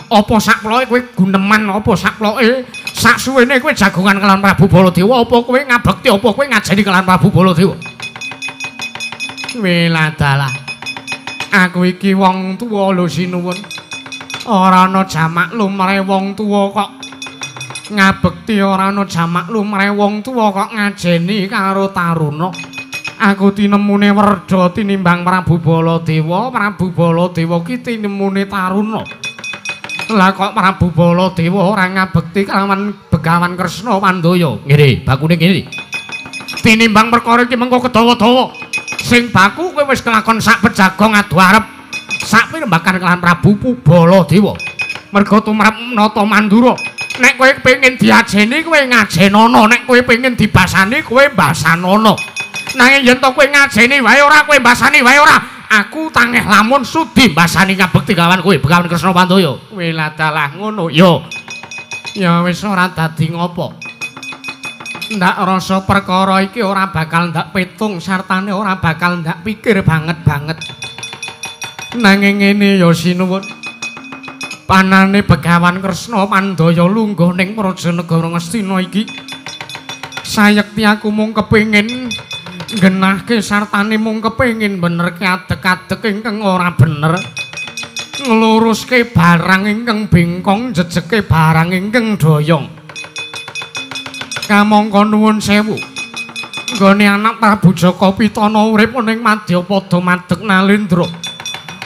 Apa sakploke kowe guneman, apa sakploke saksuwene kowe jagongan kalawan Prabu Baladewa, apa kowe ngabekti, apa kowe ngajeni kalawan Prabu Baladewa? Weladalah. Aku iki wong tuwa lho sinuwun. Ora ana jamak lumrahe wong tuwa kok ngabekti, ora ana jamak lumrahe wong tuwa kok ngajeni karo taruna. Aku tinemune werda tinimbang Prabu Baladewa, Prabu Baladewa ki tinemune taruna. Lah kok Prabu Baladewa ora ngabekti kalawan Begawan Kresna Pandaya. Ngene, bakune ngene. Tinimbang perkara iki mengko kedawa-dawa. Sing baku kowe wis kelakon sak pejagong adu arep sak pirembakan kelawan Prabu Baladewa. Merga tumrap Nata Mandura. Nek kowe pengin diajeni kowe ngajenono, nek kowe pengin dibasani kowe basanono. Nanging yen to kowe ngajeni wae ora, kowe basani wae ora, aku tangeh lamun sudi mbasani ngabekti kawan kowe Begawan Kresna Pandaya. Weladalah ngono ya. Ya wis ora dadi ngopo. Ndak rasa perkara iki ora bakal ndak petung sartane ora bakal ndak pikir banget-banget. Nanging ngene ya sinuwun. Panane Begawan Kresna Pandaya lungguh ning Praja Negara Ngastina iki. Sayekti aku mung kepengin nggenahke sartane mung kepengin benerke adeg-adeg ingkang ora bener. Ngluruske barang ingkang bengkong, jejeke barang ingkang doyong. Kamangka nuwun sewu. Nggone anak Prabu Jaka Pitana urip ning Madyapada madeg nalendra.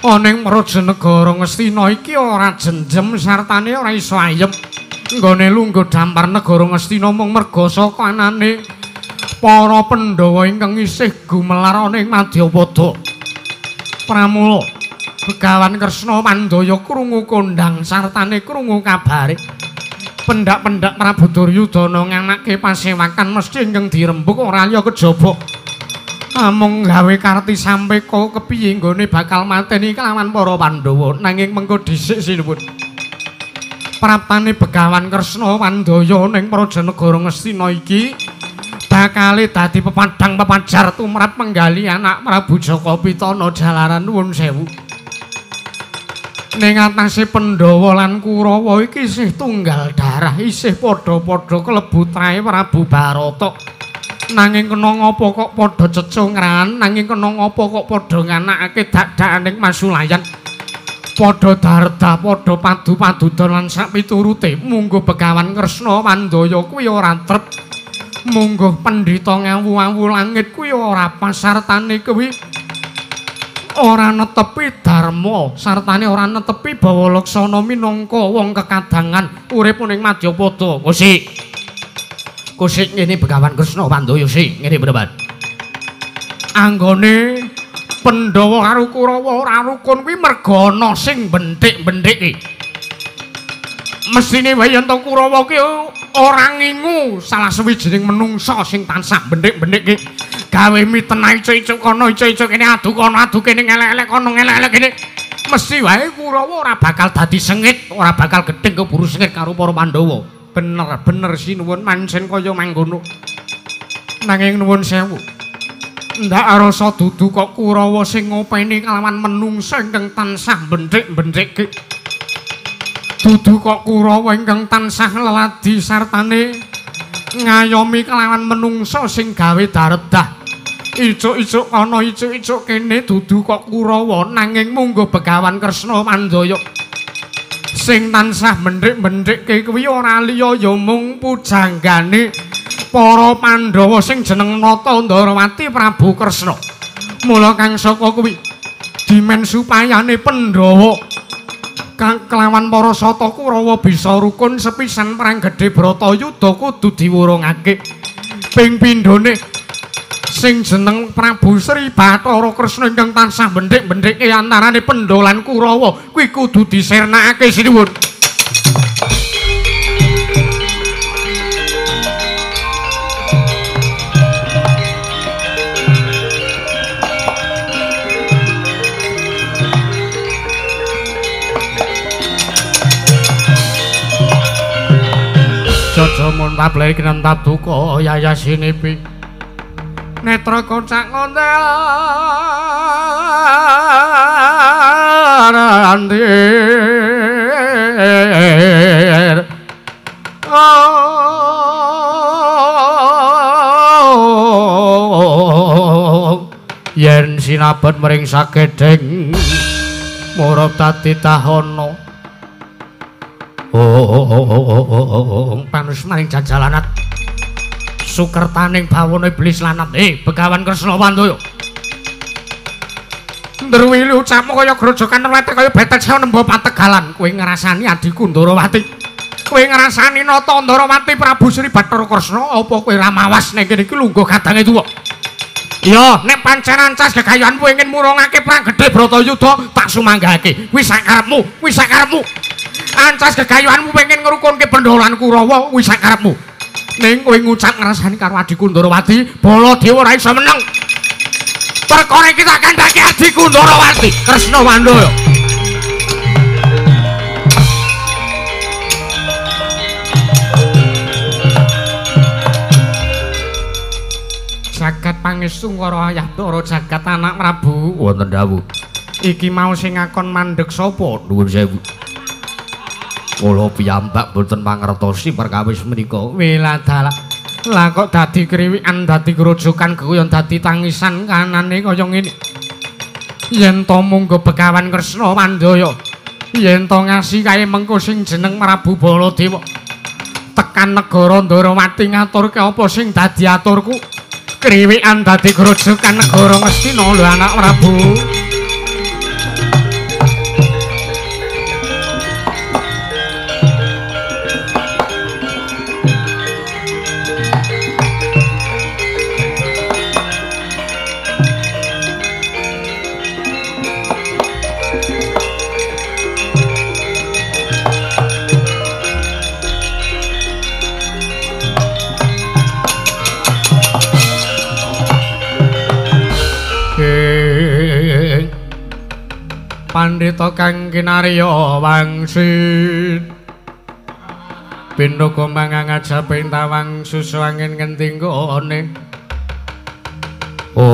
Ana ing Praja Negara Ngastina iki ora jenjem sartane ora iso ayem. Nggone lungguh dampar negara Ngastina mung merga saka anane para Pandhawa ingkang isih gumelar ana ing Madyapada. Pramula Begawan Kresna Pandaya krungu kondhang sartane krungu kabare. Pendak-pendak Prabu Duryudana nganake pasewakan mesti ingkang dirembug ora liya kejaba Amung gawe karti sampeka kepiye nggone bakal mateni kelawan para Pandhawa nanging mengko dhisik sinuwun. Praptane Begawan Kresna Wandaya ning Praja Negara Ngastina iki bakale dadi pepadhang pepajar tumrap penggali anak Prabu Jaka Pitana jalaran nuwun sewu. Ning atase Pandhawa lan Kurawa iki isih tunggal darah, isih padha-padha kelebu trae Prabu Barata. Nanging kena ngapa kok padha cecungran, nanging kena ngapa kok padha nganakake dak-dakaning masulayan. Padha darda, padha padu-padudan lan sakpiturute mungguh Begawan Kresna Wandaya kuwi ora trep. Mungguh pendhita ngawu-awu langit kuwi ora pas sartane kuwi ora netepi dharma, sartane ora netepi bawa laksana minangka wong kekadangan urip ning Madyapada. Kusik. Kusik ngene Begawan Kresna Wandaya sik ngene Begawan. Anggone Pandhawa karo Kurawa ora rukun kuwi merga ana sing benthik-benthiki. Mesthine wae yen to Kurawa ki ora ngingu salah sawijining menungsa sing tansah benthik-benthiki. Gawe mitenah icuk-icuk kono icuk-icuk kene adu kono adu kene ngelek-elek kono ngelek-elek kene. Mesti wae Kurawa ora bakal dadi sengit, ora bakal gething keburu sengit karo para Pandhawa. Bener-bener sinuwun mancen kaya mangkono. Nanging nuwun sewu. Ndak rasa dudu kok Kurawa sing ngopeni kalawan menungsa ingkang tansah benthik-benthik. Dudu kok Kurawa ingkang tansah leladi sartane ngayomi kalawan menungsa sing gawe daredah. Icuk-icuk kono icuk-icuk kene dudu kok Kurawa nanging mungguh Begawan Kresna Wandaya sing tansah benthik-benthikke kuwi ora liya ya mung pujanggane para Pandhawa sing jeneng Nata Ndarawati Prabu Kresna. Mula kang saka kuwi dimen supayane Pandhawa kang kelawan para sata Kurawa bisa rukun sepisan perang gedhe Bratayuda kudu diwurungake. Ping pindhone sing jeneng Prabu Sri Bathara Kresna ingkang tansah benthik-benthikke antarane Pandhawa lan Kurawa kuwi kudu disirnakake sinuwun. Aja mun tableh kinentap duka yayasinipi netra kocak ngontar andir yen sinabet mring sakedheng murup dadi tahono. Oh, panus maring jajalanat sukertaning bawana iblis lanat. Begawan Kresna Wandaya ndruwili ucapmu kaya grojokan wete kaya betet sewu nembo pategalan. Kowe ngrasani adhiku Ndarawati, kowe ngrasani Nata Ndarawati Prabu Sri Bathara Kresna, apa kowe ora mawas ning kene iki lungguh kadange tuwa? Iya, nek pancen ancas gegayanmu ingin murungake perang gedhe Bratayuda tak sumanggake. Kuwi sakarepmu, kuwi sakarepmu. Ancas gegayuhanmu pengen ngrukunke Pandhawa lan Kurawa kuwi sakarepmu. Ning kowe ngucap ngrasani karo adhiku Ndarawati, Baladewa ora iso meneng. Perkara iki tak kandhake adhiku Ndarawati, Kresna Wandaya. Jagat pangestu karo ayah Ndara jagat anak Prabu. Wonten dawuh. Iki mau sing ngakon mandheg sapa? Nuwun sewu. Kula piyambak mboten mangertosi perkawis menika. Weladalah. Lah kok dadi kriwikan, dadi grojokan, guyon dadi tangisan kanane kaya ngene. Yen to munggo Begawan Kresna Wandaya, yen to ngasi kae mengko sing jeneng Prabu Baladewa tekan negara Ndarawati ngaturke apa sing dadi aturku. Kriwikan dadi grojokan negara Ngastina lho anak Prabu. Pandhita kang kinarya wangsit. Pindha kombangang ajaping tawang susu angin ngendi nggone. Oh,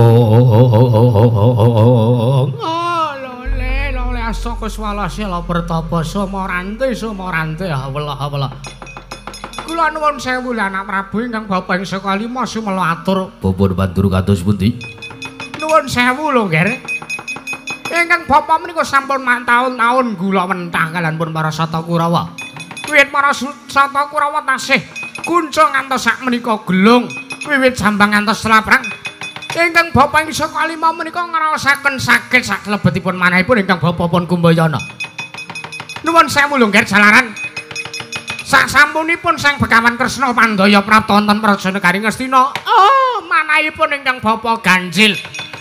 lole lole asaka swalase la pertapa sumorante sumorante welah welah. Kula nuwun sewu lha anak Prabu ingkang bapa ing saka lima sumela atur. Bapa bantur kados pundi? Nuwun sewu lho, Nger. Ingkang bapa menika sampun taun-taun gula mentah kalian pun para Sata Kurawa. Wiwit para Sata Kurawa tasih kunca ngantos sak menika gelung, wiwit jambang ngantos laprang. Ingkang bapa ing saka lima menika ngraosaken sakit saklebetipun manahipun ingkang bapa pun Kumbayana. Nuwun sewu lho, Nger, jalaran sasampunipun Sang Begawan Kresna Pandaya prapta wonten Praja Negari Ngastina. Oh, manahipun ingkang bapa ganjil.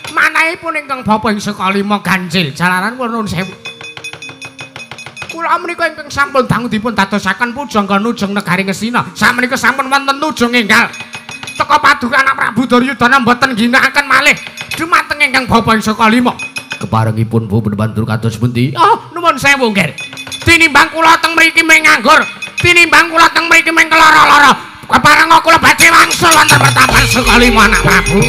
Manahipun ingkang bapa ing saka lima ganjil. Jalaran kula nuwun sewu. Kula menika ingkang sampun dangu dipun dadosaken pujangga nujung negari Ngastina. Sakmenika sampun wonten nujung enggal. Teka paduka anak Prabu Duryudana mboten ginakaken malih dumateng ingkang bapa ing saka lima. Keparengipun Bu bantur kados pundi? Oh, nuwun sewu, Nger. Tinimbang kula teng mriki mung nganggur. Tinimbang kula teng mriki mung lara-lara. Keparenga kula badhe wangsul wonten pertapan saka lima anak Prabu.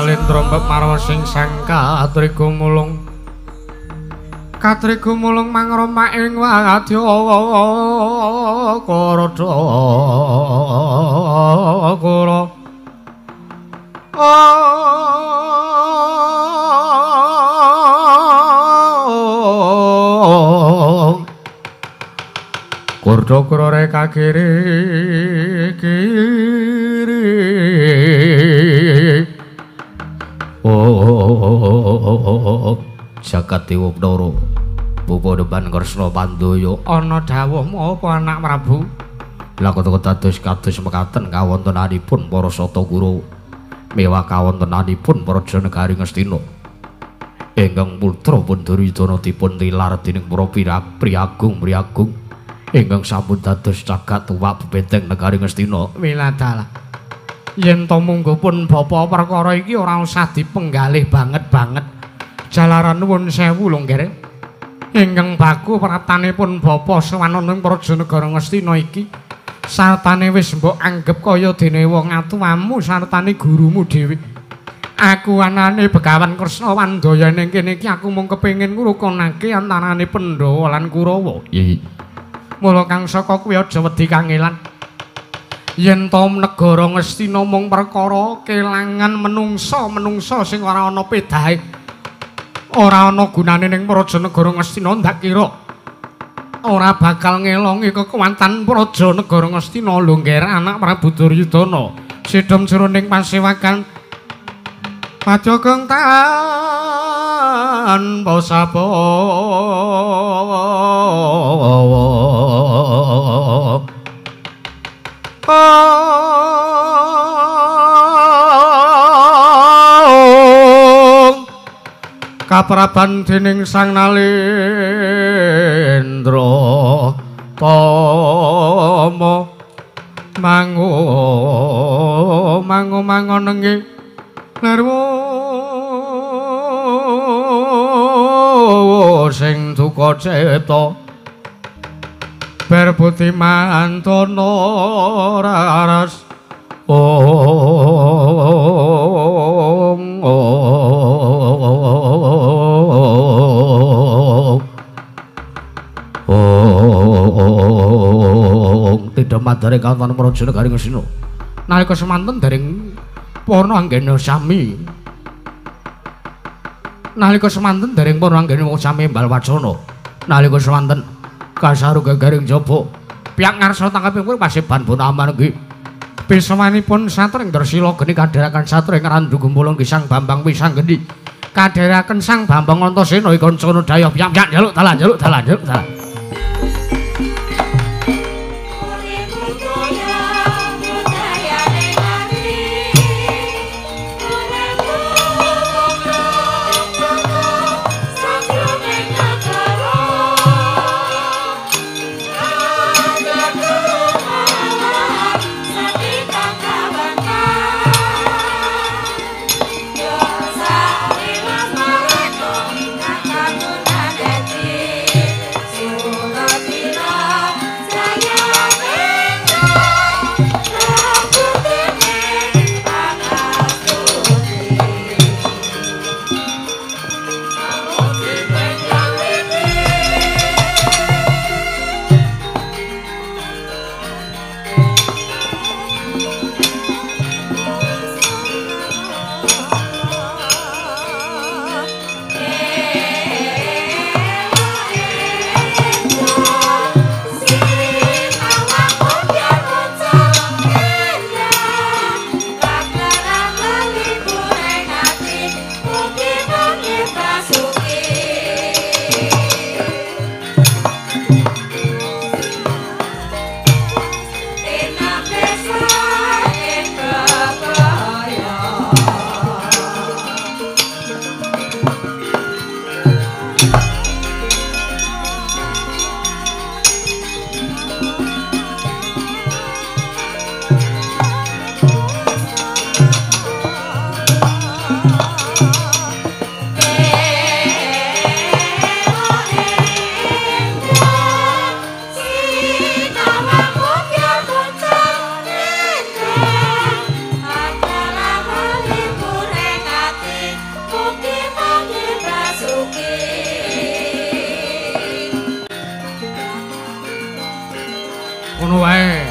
Nalendra marwa sing sang katriga mulung. Katriga mulung mangroma ing wadya karadha kara. Kordha krore kakiri kiri. Oh, jagat dewa Bathara Bapa depan Kresna Pandaya ana dawuhmu apa anak Prabu? Lah kados kados mekaten kawontenanipun para Sata Kurawa mewah kawontenanipun Praja Negari Ngastina ingkang putra pun Duryudana dipun tilar dening para priagung-priagung ingkang sampun dados cagak tuwak bebenteng negari Ngastina. Wiladalah. Yen to mungguh pun bapa perkara iki ora usah dipenggalih banget-banget. Jalaran nuwun sewu lho, Nger. Ingkang baku pratanipun bapa sowan ing Praja Negara Ngastina iki sartane wis mbok anggep kaya dene wong atuwamu sartane gurumu dhewe. Aku anane Begawan Kresna Wandaya ning kene iki aku mung kepengin ngrukunake antarane Pandhawa lan Kurawa. Iya. Mula kang saka kuwi aja wedi kangelan. Yen to negara Ngastina mung perkara kelangan menungsa-menungsa sing ora ana pedahe. Ora ana gunane ning Praja Negara Ngastina ndak kira ora bakal ngelongi kekuatan Praja Negara Ngastina lho, Nger, anak Prabu Duryudana. Sidhom jroning pasewakan Pajogong tanpa sapa. Kapraban dening Sang Nalendra Tara. Rama mango mango mangonengi lerwo sing duka cipta berbuti mantana raras ong ong tidak madare katon praja negari Ngastina nalika semanten dereng purna anggena sami nalika semanten dereng purna anggena sami embal wacana nalika semanten kasaru gegaring jaba pihak ngarsa tangkapipun paseban pun amargi pisawanipun satring Dresila geni kadheraken satring Randu Gempulung Sang Bambang Wisanggeni kadheraken Sang Bambang Antasena Kancana Daya pihak njaluk dalan njaluk dalan njaluk dalan. Ngono wae.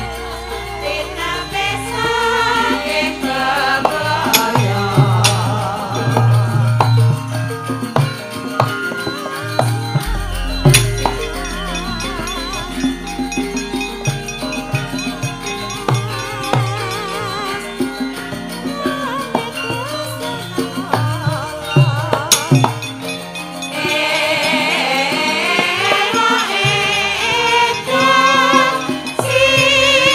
See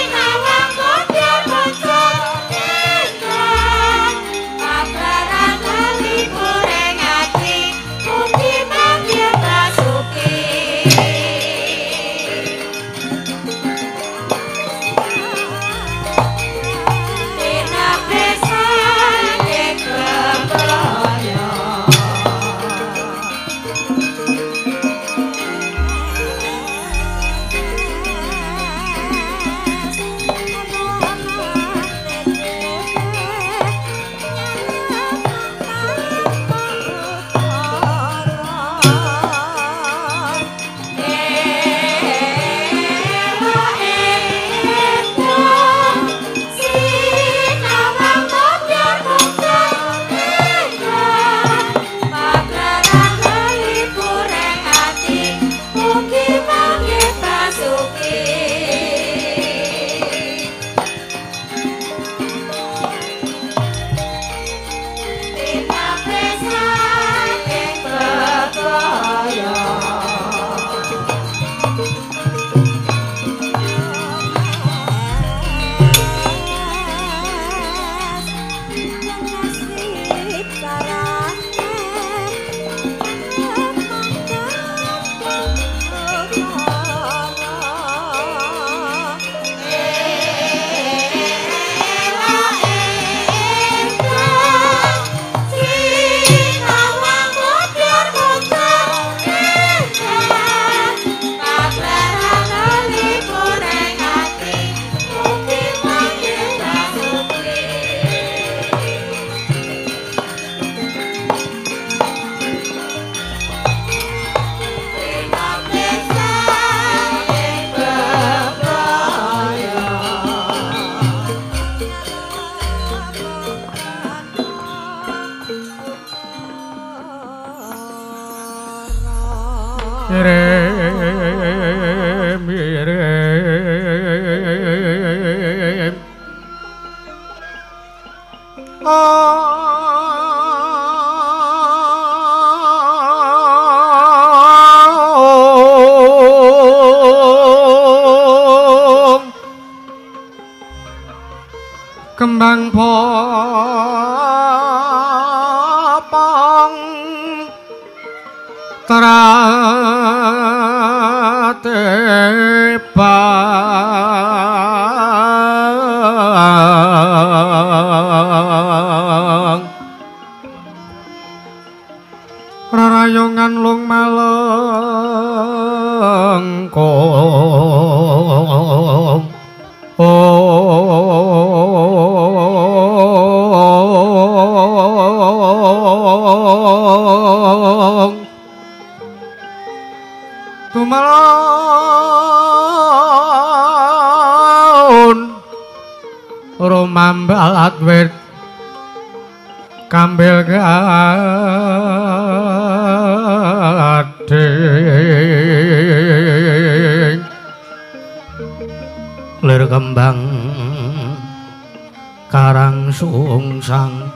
Kembang popong tratebang rarayongan lung malengkong. Tumalon rumambalat wit kambil gading lir kembang karang sungsang.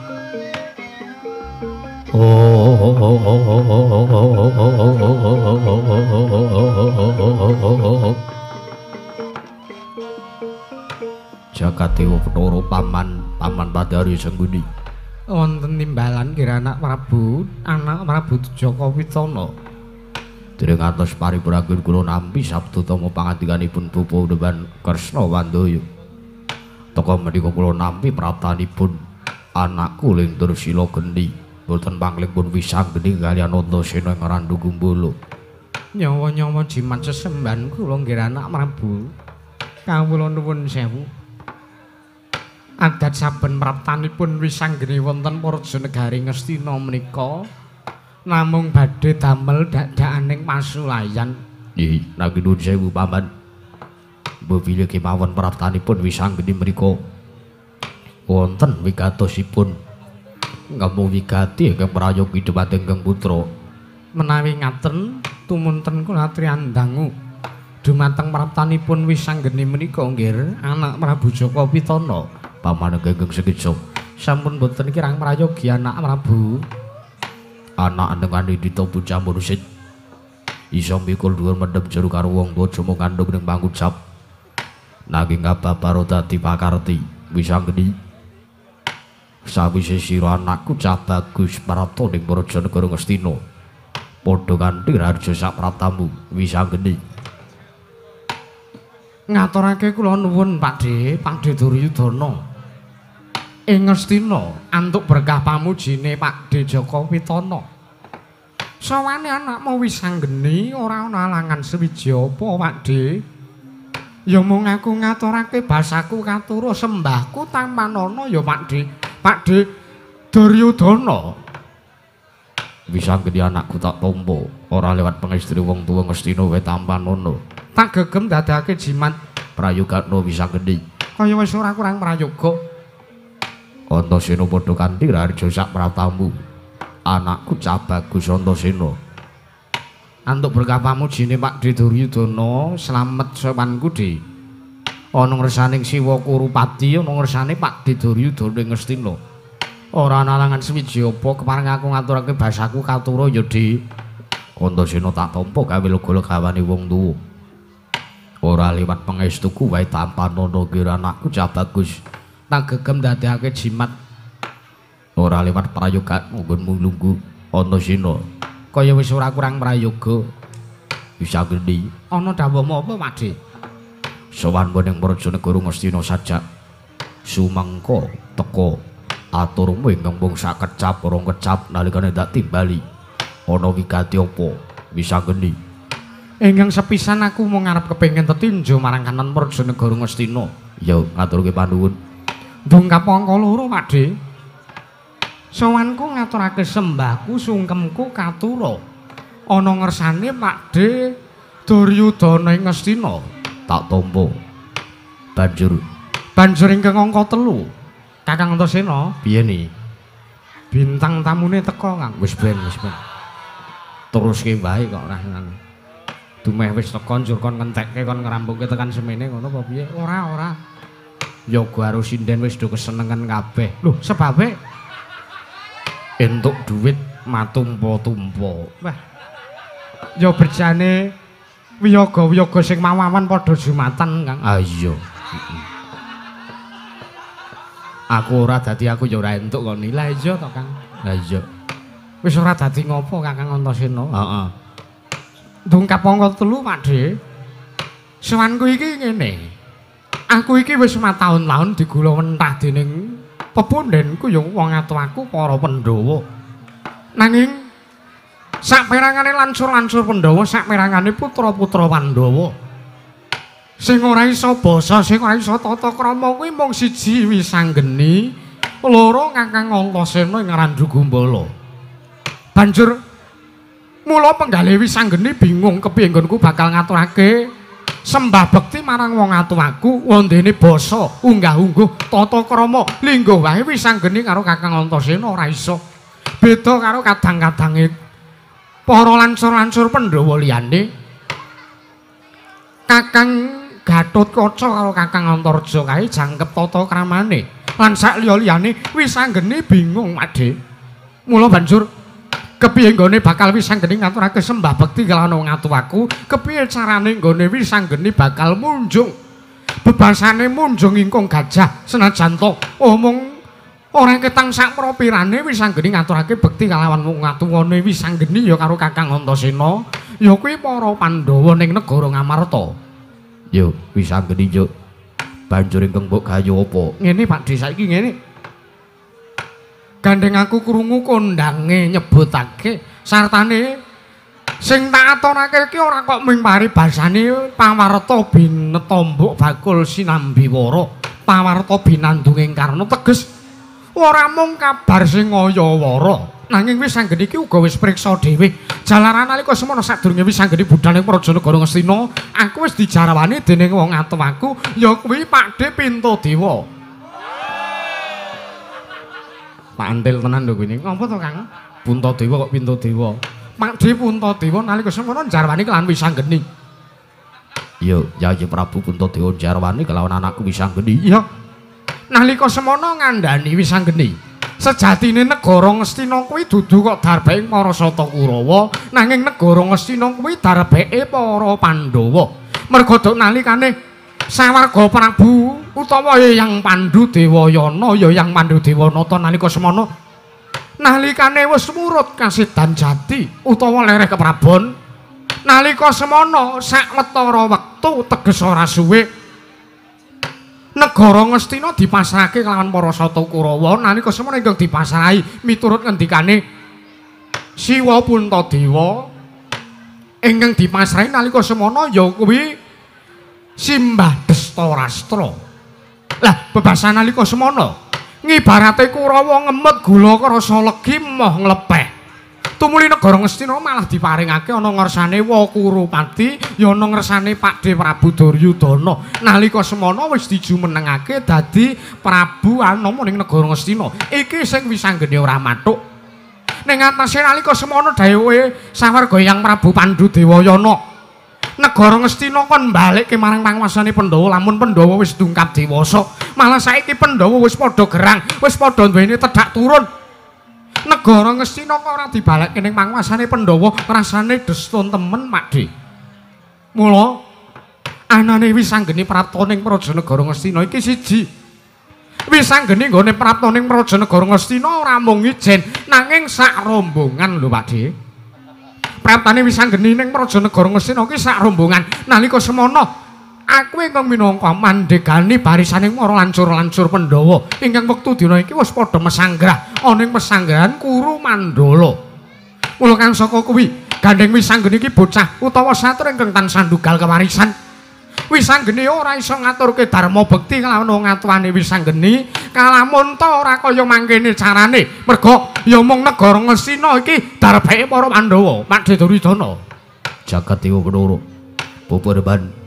Jagat Dewa Bathara paman, paman Padari Sengguni. Wonten timbalan nggih anak Prabu, anak Prabu Jaka Witana. Dereng atos paripuranggen kula nampi sabda tama pangandikanipun Bapak Dewan Kresna Wandaya. Teka menika kula nampi praptanipun anakku Ling Dursila Geni. Boten pangling pun wisanggeni kaliyan Antasena ing Randu Gumbala. Nyawa-nyawa jimat sesembahan kula nggih anak Prabu. Kawula nuwun sewu. Adat saben praptanipun wisanggeni wonten Praja Negari Ngastina menika namung badhe damel dadakaning pasulayan. Nggih, nanging nuwun sewu paman. Mbok bilih kemawon praptanipun wisanggeni mriku wonten wigatosipun ngemu wigati ingkang prayogi dhumateng ingkang putra. Menawi ngaten tumunten kula triandangu dumateng praptanipun wisanggeni menika nggih anak Prabu Jaka Witana. Paman ingkang sekeca sampun boten kirang prayogi anak Prabu. Anak nengani dita bocah mursid iso mikul dhuwur mendem jero karo wong tuwa aja mung kandhung ning pangucap. Nanging kababaro dadi pakarti wisanggeni sawise sira anakku cah bagus prapta ning Praja Negara Ngastina padha kanthi raharja sak praptamu wisanggeni. Ngaturake kula nuwun Pakdhe, Pakdhe Duryudana. Ing Ngastina antuk berkah pamujine Pakdhe Jaka Witana. Sawane anakmu wisanggeni ora ana alangan sewiji apa Pakdhe. Ya mung aku ngaturake basaku katura sembahku tampanana ya Pakdhe. Pakdhe Duryudana. Wisanggeni anakku tak tampa ora lewat pangestri wong tuwa Ngastina wae tampanana. Tak gegem dadake jimat prayogana wisanggeni. Kaya wis ora kurang prayoga. Antasena padha kanthi raharja sak praptamu. Anakku cah bagus Antasena. Antuk berkah pamujine Pakdhe Duryudana, slamet sowanku Dhe. Ana ngersaning Siwa Kurupati, ana ngersane Pakdhe Duryudana ing Ngastina. Ora ana alangan sewiji apa kepareng aku ngaturake basaku katura ya Dhe. Antasena tak tampa gawe lega-legawane wong tuwa. Ora liwat pangestuku wae tampanana nggih anakku cah bagus. Tak gegem dadekake jimat. Ora liwat prayogamu nggonmu lungguh Antasena. Kaya wis ora kurang prayoga. Wisanggeni ana dawuhmu apa Pakdhe? Sowan ning Praja Negara Ngastina sajak sumangka teka aturmu ingkang mung sakecap rong kecap nalikane ndak timbali. Ana wigati apa wisanggeni? Ingkang sepisan aku mung arep kepengin tetinju marang kanan Praja Negara Ngastina. Ya ngaturke panuwun. Dongkap angka loro Pakdhe. Sowanku ngaturake sembahku sungkemku katura. Ana ngersane Pakdhe Duryudana ing Ngastina. Tak tampa. Banjur ingkang angka 3. Kakang Antasena, piye ni? Bintang tamune teka, Kang. Wis ben, wis ben. Teruske wae kok ora ngono. Dumeh wis teka njur kon ngentekke kon ngrampungke tekan semene ngono apa piye? Ora, ora. Yoga karo sinden wis do kesenengan kabeh. Lho, sebabe entuk duit matumpa-tumpa. Wah. Ya berjane wiyaga-wiyaga sing mawawan padha jumatan, Kang. Ah iya. Aku ora dadi aku ya ora entuk kok. Lah iya to, Kang. Lah iya. Wis ora dadi ngopo Kakang Antasena? Heeh. Dungkap angka 3, Pakde. Sowanku iki ngene. Aku iki wis mataun-taun digula wentah dening pepundhenku ya wong atuwaku para Pandhawa. Nanging saperangane lancur-lancur Pandhawa, saperangane putra-putra Pandhawa sing ora iso basa, sing ora iso tata krama kuwi mung siji Wisanggeni, loro Kakang Antasena ing Randu Gumbala. Banjur mula penggalih Wisanggeni bingung kepiye nggonku bakal ngaturake sembah bekti marang wong atuwaku wondene basa, unggah-ungguh, tata krama, lingguh wae Wisanggeni karo Kakang Antasena ora iso. Beda karo kadang-kadange para lancur-lancur Pandhawa liyane. Kakang Gatotkaca karo Kakang Antarja kae jangkep tata kramane. Lan sak liya-liyane Wisanggeni bingung, Pakde. Mula banjur kepiye nggone bakal Wisanggeni ngaturake sembah bekti kelawan wong atuwaku, kepiye carane nggone Wisanggeni bakal munjung. Bebasane munjung ingkung gajah senajan to omong ora ketang sak propirane Wisanggeni ngaturake bekti kalawan wong atuwane Wisanggeni ya karo Kakang Antasena, ya kuwi para Pandhawa ning negara Ngamarta. Yo Wisanggeni yo banjur ingkang mbok gayo apa? Ngene Pakde, saiki ngene. Gandeng aku krungu kondange nyebutake sartane sing tak aturake iki ora kok mung paribasane pawarta binetombok bakul sinambiwara, pawarta binandunging karna, teges ora mung kabar sing ngaya-wara, nanging Wisanggeni iki uga wis priksa dhewe. Jalaran nalika semono sadurunge Wisanggeni budhal ing Praja Negara Ngastina, aku wis dijarwani dening wong atuwaku ya kuwi Pakde Pintadewa. Pantil tenan lho kuwi. Ngopo to, Kang? Puntadewa kok Pintadewa? Pakde Puntadewa nalika semono njarwani kelawan Wisanggeni. Yo, Yayi Prabu Puntadewa njarwani kelawan anakku Wisanggeni. Iya. Nalika semono ngandhani Wisanggeni, sejatine negara Ngastina kuwi dudu kok darbeke para Sata Kurawa, nanging negara Ngastina kuwi darbeke para Pandhawa. Merga dok nalikane sawarga Prabu utawa Hyang Pandu Dewayana ya Hyang Pandu Dewanata nalika semono nalikane wis murut kasidan jati utawa lereh keprabon, nalika semono sawetara wektu teges ora suwe negara Ngastina dipasrahake kelawan para Sata Kurawa. Nalika semono ingkang dipasrahi miturut ngendikane Siwa Puntadewa, ingkang dipasrahi nalika semono ya kuwi Simbah Destarastra. Lah bebasan nalika semono ngibarate Kurawa ngemut gula krasa legi moh nglepeh. Tumuli negara Ngastina malah diparingake ana ngersane Wakurupati ya ana ngersane Pakde Prabu Duryudana. Nalika semono wis dijumenengake dadi Prabu Anama ning negara Ngastina. Iki sing Wisanggeni ora mathuk. Ning atase nalika semono dhewe sawarga Hyang Prabu Pandu Dewayana, negara Ngastina kon balikke marang panguasane Pandhawa. Lamun Pandhawa wis dungkap dewasa, malah saiki Pandhawa wis padha gerang, wis padha duweni tedhak turun. Negara Ngastina kok ora dibalekke ning panguasane Pandhawa, rasane destun temen, Pakde. Mula anane Wisanggeni prapta ning Praja Negara Ngastina iki siji. Wisanggeni nggone prapta ning Praja Negara Ngastina ora mung ijen, nanging sak rombongan lho, Pakde. Praptane Wisanggeni ning Praja Negara Ngastina iki sak rombongan. Nalika semono aku ingkang minangka mandegani barisane para lancur-lancur Pandhawa ingkang wektu dina iki wis padha mesanggrah ana ing pesanggrahan Kuru Mandala. Mula kang saka kuwi gandeng Wisanggeni iki bocah utawa satur ingkang tansah ndugal kewarisan. Wisanggeni ora iso ngaturke dharma bekti kelawan wong atuwane Wisanggeni kalamun ta ora kaya mangkene carane. Merga ya mung negara Ngastina iki darbeke para Pandhawa. Pakde Duryudana. Jagat Dewa Bathara. Pupureban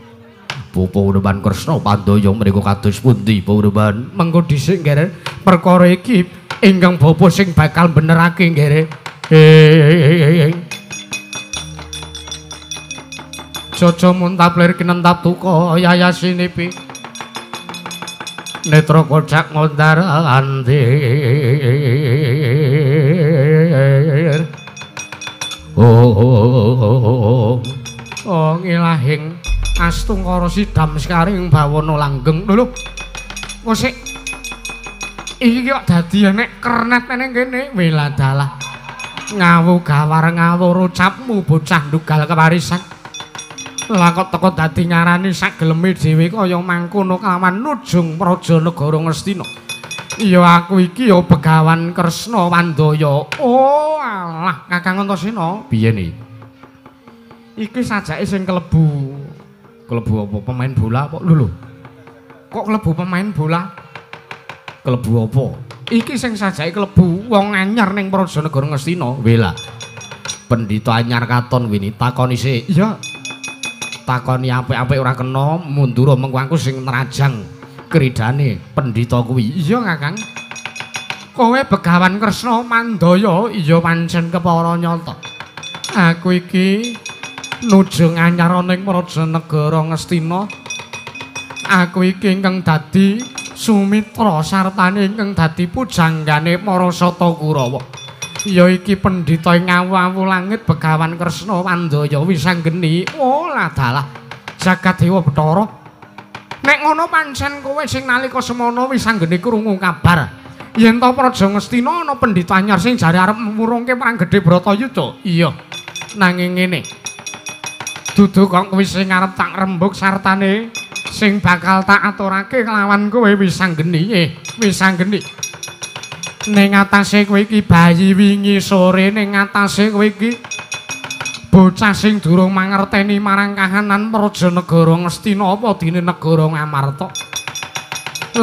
Pupureban Kresna Pandaya mriku kados pundi Pupureban? Mengko dhisik nggere perkara iki ingkang bapa sing bakal benerake nggere. Jaja muntap lir kinentap duka yayasinipi. Netra kocak ngondar andir. Oh, oh ngilahing astungkara sidam sekaring bawana langgeng. Lho lho. Kok sik iki kok dadi enek kernet nang kene weladalah. Ngawu gawar ngawur ucapmu bocah ndugal kewarisan. Lah kok teko dadi ngarani sak geleme dhewe kaya mangkono kelawan nujung praja negara Ngastina. Ya aku iki ya Begawan Kresna Wandaya. Oh alah Kakang Antasena, piye ni? Iki sajake sing kelebu. Kelebu apa? Pemain bola apa? Lho lho. Kok kelebu pemain bola? Kelebu apa? Iki sing sajake kelebu wong anyar ning praja negara Ngastina. Wela. Pendhita anyar katon wini takoni sik. Iya. Takoni apik-apik ora kena mundur mengko aku sing nerajang kridane pendhita kuwi. Iya Kakang. Kowe Begawan Kresna Mandaya, iya pancen kepara nyata. Aku iki nujung anyar ning praja negara Ngastina. Aku iki ingkang dadi sumitra sartane ingkang dadi pujanggane para Sata Kurawa. Ya iki pendhita ing awu-awu langit Begawan Kresna Wandaya Wisanggeni. Oh ladalah jagat dewa Bathara. Nek ngono pancen kowe sing nalika semana Wisanggeni krungu kabar yen to praja Ngastina ana pendhita anyar sing jare arep murungke perang gedhe Bratayuda. Iya. Nanging ngene. Dudu kok kuwi sing arep tak rembug sartane sing bakal tak aturake kelawan kowe Wisanggeni. Wisanggeni. Ning atase kowe iki bayi wingi sore, ning atase kowe iki bocah sing durung mangerteni marang kahanan praja negara Ngastina apa dene negara Ngamarta.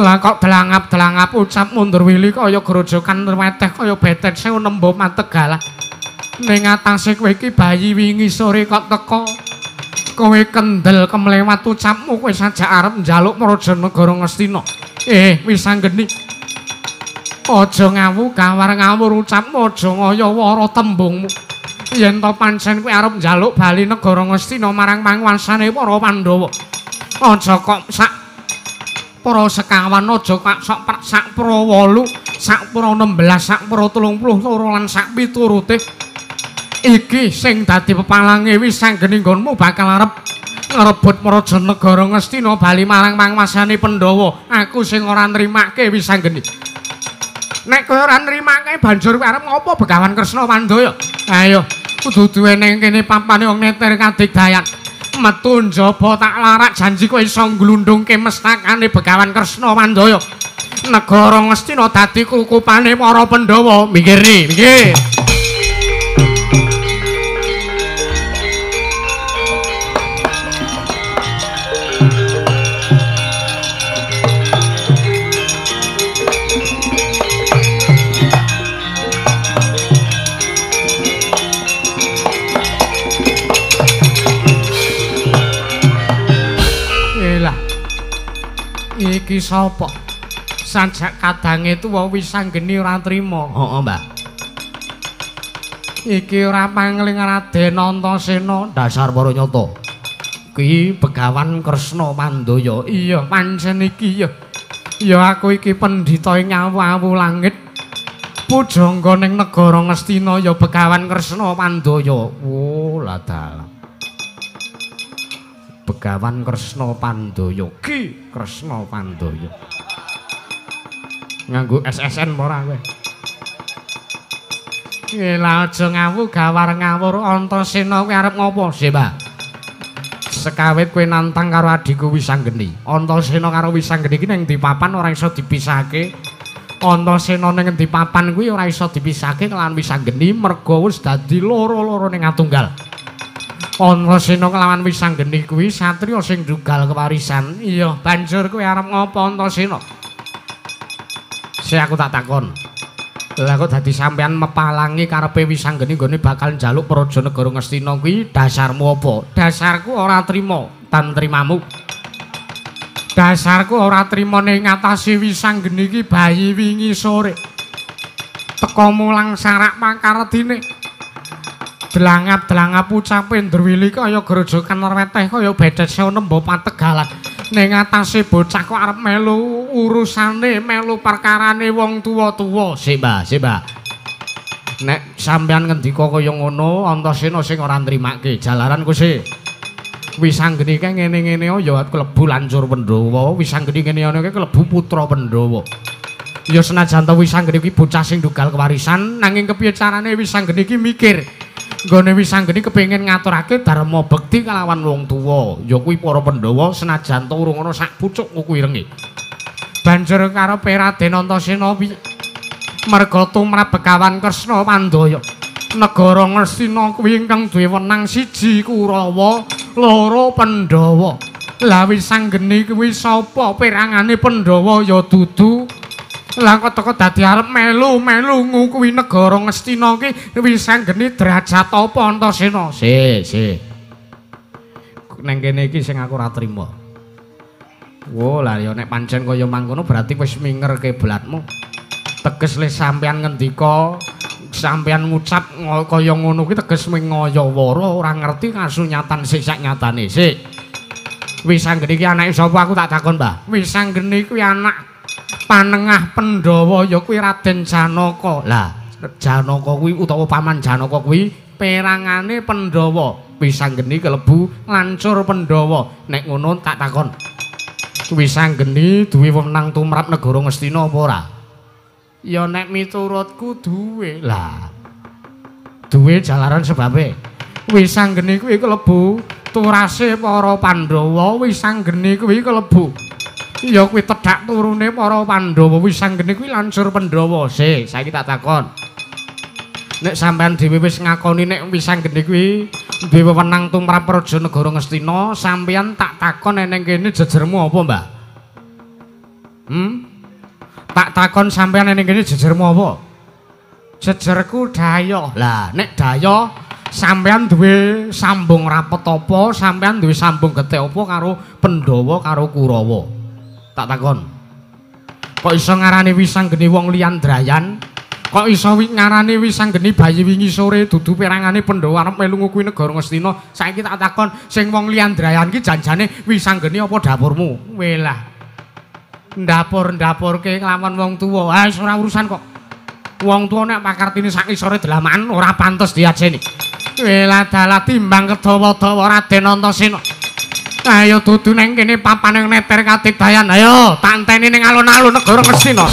Lah kok delangap-delangap ucap mundur wili kaya grojokan weteh kaya betet sewu nembo mategalah. Ning atase kowe iki bayi wingi sore kok teko kowe kendel kemlewat ucapmu kowe sajak arep njaluk praja negara Ngastina. Wisanggeni. Aja ngawu gawar ngawur ucapmu, aja ngaya wara tembungmu. Yen to pancen kowe arep njaluk bali negara Ngastina marang panguwasane para Pandhawa. Aja kok sak para sekawan, aja kok sak pra 8, sak pra 16, sak pra 32 lan sak piturute. Iki sing dadi pepalange Wisanggeni nggonmu bakal arep ngrebut praja negara Ngastina bali marang panguwasane Pandhawa. Aku sing ora nrimake Wisanggeni. Nek kowe ora nrimake banjur kowe arep ngopo Begawan Kresna Wandaya? Ayo, kudu duwe ning kene papane wong neter kadigdayan. Metu njaba tak larak janji kowe iso nglundungke mestakane Begawan Kresna Wandaya. Negara Ngastina dadi kukupane para Pandhawa. Minggir ni, minggir. Iki sapa? Sajak kadange tuwa Wisanggeni ora trima. Heeh, Mbah. Iki ora pangling Raden Antasena, dasar para nyata. Ki Begawan Kresna Mandaya. Iya, pancen iki ya. Ya aku iki pendhita ing awu-awu langit. Pujangga ning negara Ngastina ya Begawan Kresna Mandaya. Oh, ladalah. Begawan Kresna Pandaya. Ki Kresna Pandaya. Nganggo SSN apa ora kowe? Lah aja ngawu gawar ngawur Antasena kowe arep ngopo sih, Mbah? Sekawit kowe nantang karo adhiku Wisanggeni. Antasena karo Wisanggeni iki ning ndi papan ora iso dipisahke. Antasena ning endi papan kuwi ora iso dipisahke kelawan Wisanggeni mergo wis dadi loro-loro ning atunggal. Antasena kelawan Wisanggeni kuwi satriya sing ndugal kewarisan. Iya, banjur kowe arep ngopo Antasena? Sik aku tak takon. Lah kok dadi sampean mepalangi karepe Wisanggeni nggone bakal njaluk praja negara Ngastina kuwi dasarmu apa? Dasarku ora trima tan trimamu. Dasarku ora trima ning ngatasi Wisanggeni iki bayi wingi sore. Teko mulang sarak pangkardine. Delangap-delangap ucape ndrwili kaya grojokan weteh kaya bedet sewu nembo pategalan. Ning atase bocah kok arep melu urusane, melu perkarane wong tuwa-tuwa. Sik, Mbah, sik, Mbah. Nek sampean ngendika kaya ngono, Antasena sing ora nrimake jalaran ku sik. Wisanggeni kae ngene-ngene ya klebu lancur Pandhawa, Wisanggeni ngene-ngene kae klebu putra Pandhawa. Ya senajan ta Wisanggeni kuwi bocah sing ndugal kewarisan, nanging kepiye carane Wisanggeni iki mikir. Nggone Wisanggeni kepengin ngaturake dharma bekti kalawan wong tuwa, ya kuwi para Pandhawa senajan ta urung ana sak pucuk kuku irenge. Banjur karepe Raden Antasena merga tumrap Begawan Kresna Pandaya. Negara Ngastina kuwi ingkang duwe wenang siji Kurawa, loro Pandhawa. Lah Wisanggeni kuwi sapa perangane Pandhawa ya dudu. Lah kok teko dadi arep melu-melu ngukuhi negara Ngastina ki Wisanggeni derajat apa Antasena? Sik, sik. Neng kene iki sing aku ora trima. Wo, lah ya nek pancen kaya mangkono berarti wis minger kiblatmu. Teges le sampean ngendika, sampean ngucap kaya ngono kuwi teges mengaya-wara ora ngerti kasunyatan sik sak nyatane. Sik. Wisanggeni iki anake sapa aku tak takon, Mbah? Wisanggeni kuwi anak panengah Pandhawa ya kuwi Raden Janaka. Lah, Janaka kuwi utawa paman Janaka kuwi perangane Pandhawa. Wisanggeni kelebu lancur Pandhawa. Nek ngono tak takon. Wisanggeni duwe wewenang tumrap negara Ngastina apa ora? Ya nek miturutku duwe. Lah, duwe jalaran sebabe Wisanggeni kuwi kelebu turase para Pandhawa, Wisanggeni kuwi kelebu ya kuwi tedhak turune para Pandhawa, Wisanggeni kuwi lancur Pandhawa. Sik, saiki tak takon. Nek sampean dhewe wis ngakoni nek Wisanggeni kuwi duwe wewenang tumrap praja negara Ngastina, sampean tak takon eneng kene jejermu apa, Mbah? Tak takon sampean eneng kene jejermu apa? Jejerku dayoh. Lah, nek dayoh sampean duwe sambung rapet apa, sampean duwe sambung getih apa karo Pandhawa karo Kurawa? Tak takon. Kok iso ngarani Wisanggeni wong liyan drayan? Kok iso ngarani Wisanggeni bayi wingi sore dudu perangane Pandhawa arep melu ngukuhi negara Ngastina? Saiki tak takon, sing wong liyan drayan ki janjane Wisanggeni apa dapurmu? Welah. Ndapur-ndapurke kelawan wong tuwa. Ah wis ora urusan kok. Wong tuwa nek pakartine sak ngisore delamaan ora pantes diajeni. Welah dalah timbang kedawa-dawa Raden Antasena. Ayo dudu neng kene papane neter katigdayan. Ayo tak enteni ning alun-alun negara Ngastina.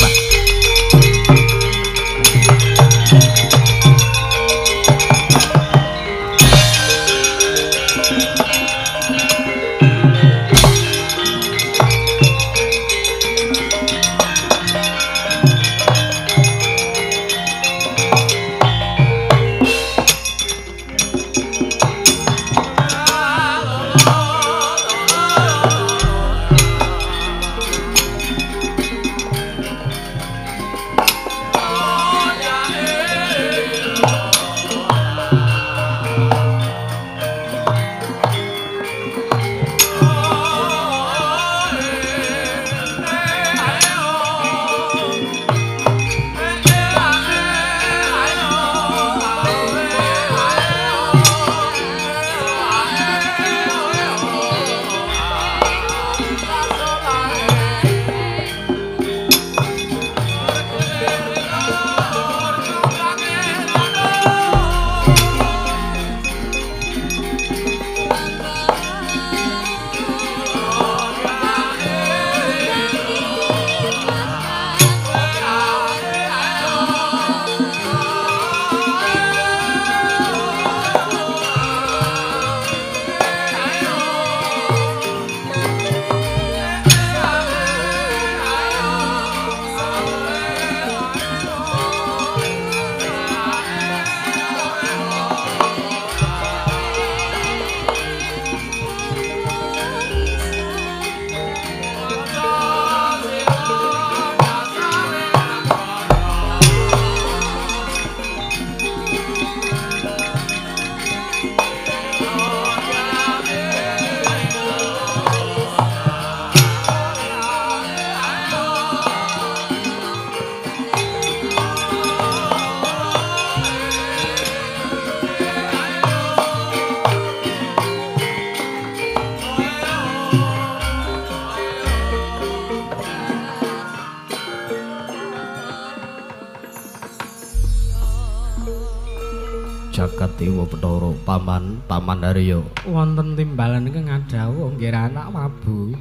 Jagat Dewa Bathara Paman, Paman Haryo. Wonten timbalan ingkang ngadhawuh nggih anak Prabu.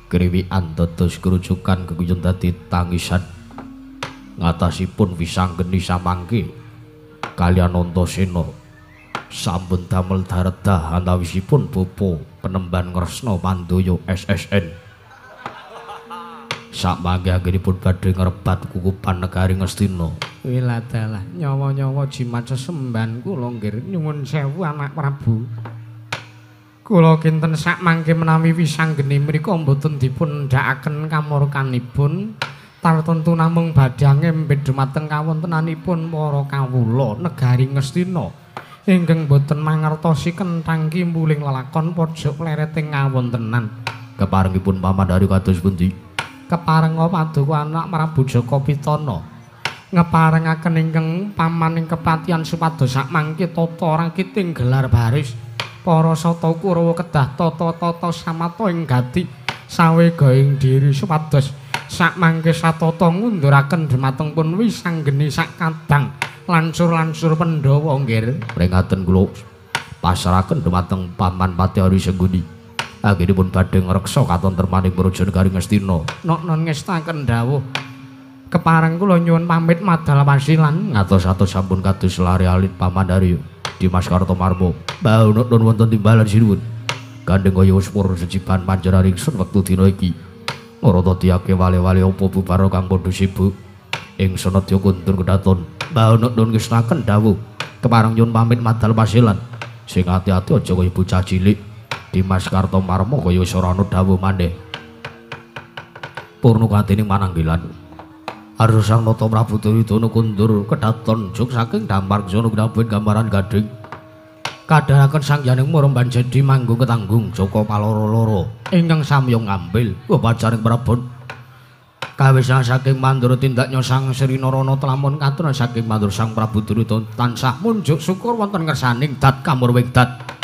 Kriwikan dados kerujukan keguyun dadi tangisan. Ngatasipun wisanggeni samangke kaliyan Antasena sampun damel daredah antawisipun bapa penemban Kresna Pandaya SSN. Sakmangke anggenipun badhe ngrebat kukupan negari Ngastina. Wiladalah nyawa-nyawa jimat sesembahan kula nggih nyuwun sewu anak Prabu. Kula kinten sakmangke menawi wisanggeni mriku mboten dipun ndhakaken kamurkanipun tartentu namung badhe ngembet dumateng kawontenanipun para kawula negari Ngastina ingkang boten mangertosi kenthang kimpuling lelakon pojok plereting kawontenan. Keparengipun Paman Haryo kados pundi? Keparenga paduka anak Prabu Jaka Pitana ngeparengaken ingkang paman ing kepatihan supados sakmangke tata rakiting gelar baris para sata Kurawa kedah tata-tata samata ing gati sawega ing diri supados sakmangke satata ngunduraken dhumateng pun wisanggeni sakadang lancur-lancur Pandhawa nggih. Pringaten kula pasrahaken dhumateng Paman Patih Hari Sengguni. Anggenipun badhe ngreksa katentremaning praja negari Ngastina. Nok-non ngestaken dawuh. Kepareng kula nyuwun pamit madal wasilan. Ngatos-atos sampun kados lare alit Paman Haryo Dimas Kartomarmo. Mbah nok-non wonten timbalan sinuwun. Gandeng kaya sepur sejiban panjenengan ingsun wektu dina iki. Marata diake wale-wale apa bubar kang padha sibuk. Ingsun nedya kundur kedaton. Mbah nok-non ngestaken dawuh. Kepareng nyuwun pamit madal wasilan. Sing ati-ati aja kaya bocah cilik. Dimas Kartomarmo kaya wis ora ana dawuh maneh. Purna katining mananggilan. Arsa Sang Nata Prabu Duryudana kundur kedaton juk saking dampar sono gnabun gambaran gading. Kadharaken Sang Yaning Muremban jadi manggung ketanggung Jaka Paloro-loro ingkang samya ngambil upacaring Prabon. Kawisah saking mandur tindaknya Sang Sri Narana telamun katon saking mandur Sang Prabu Duryudana tansah munjuk syukur wonten ngersaning dat kamurwing dat.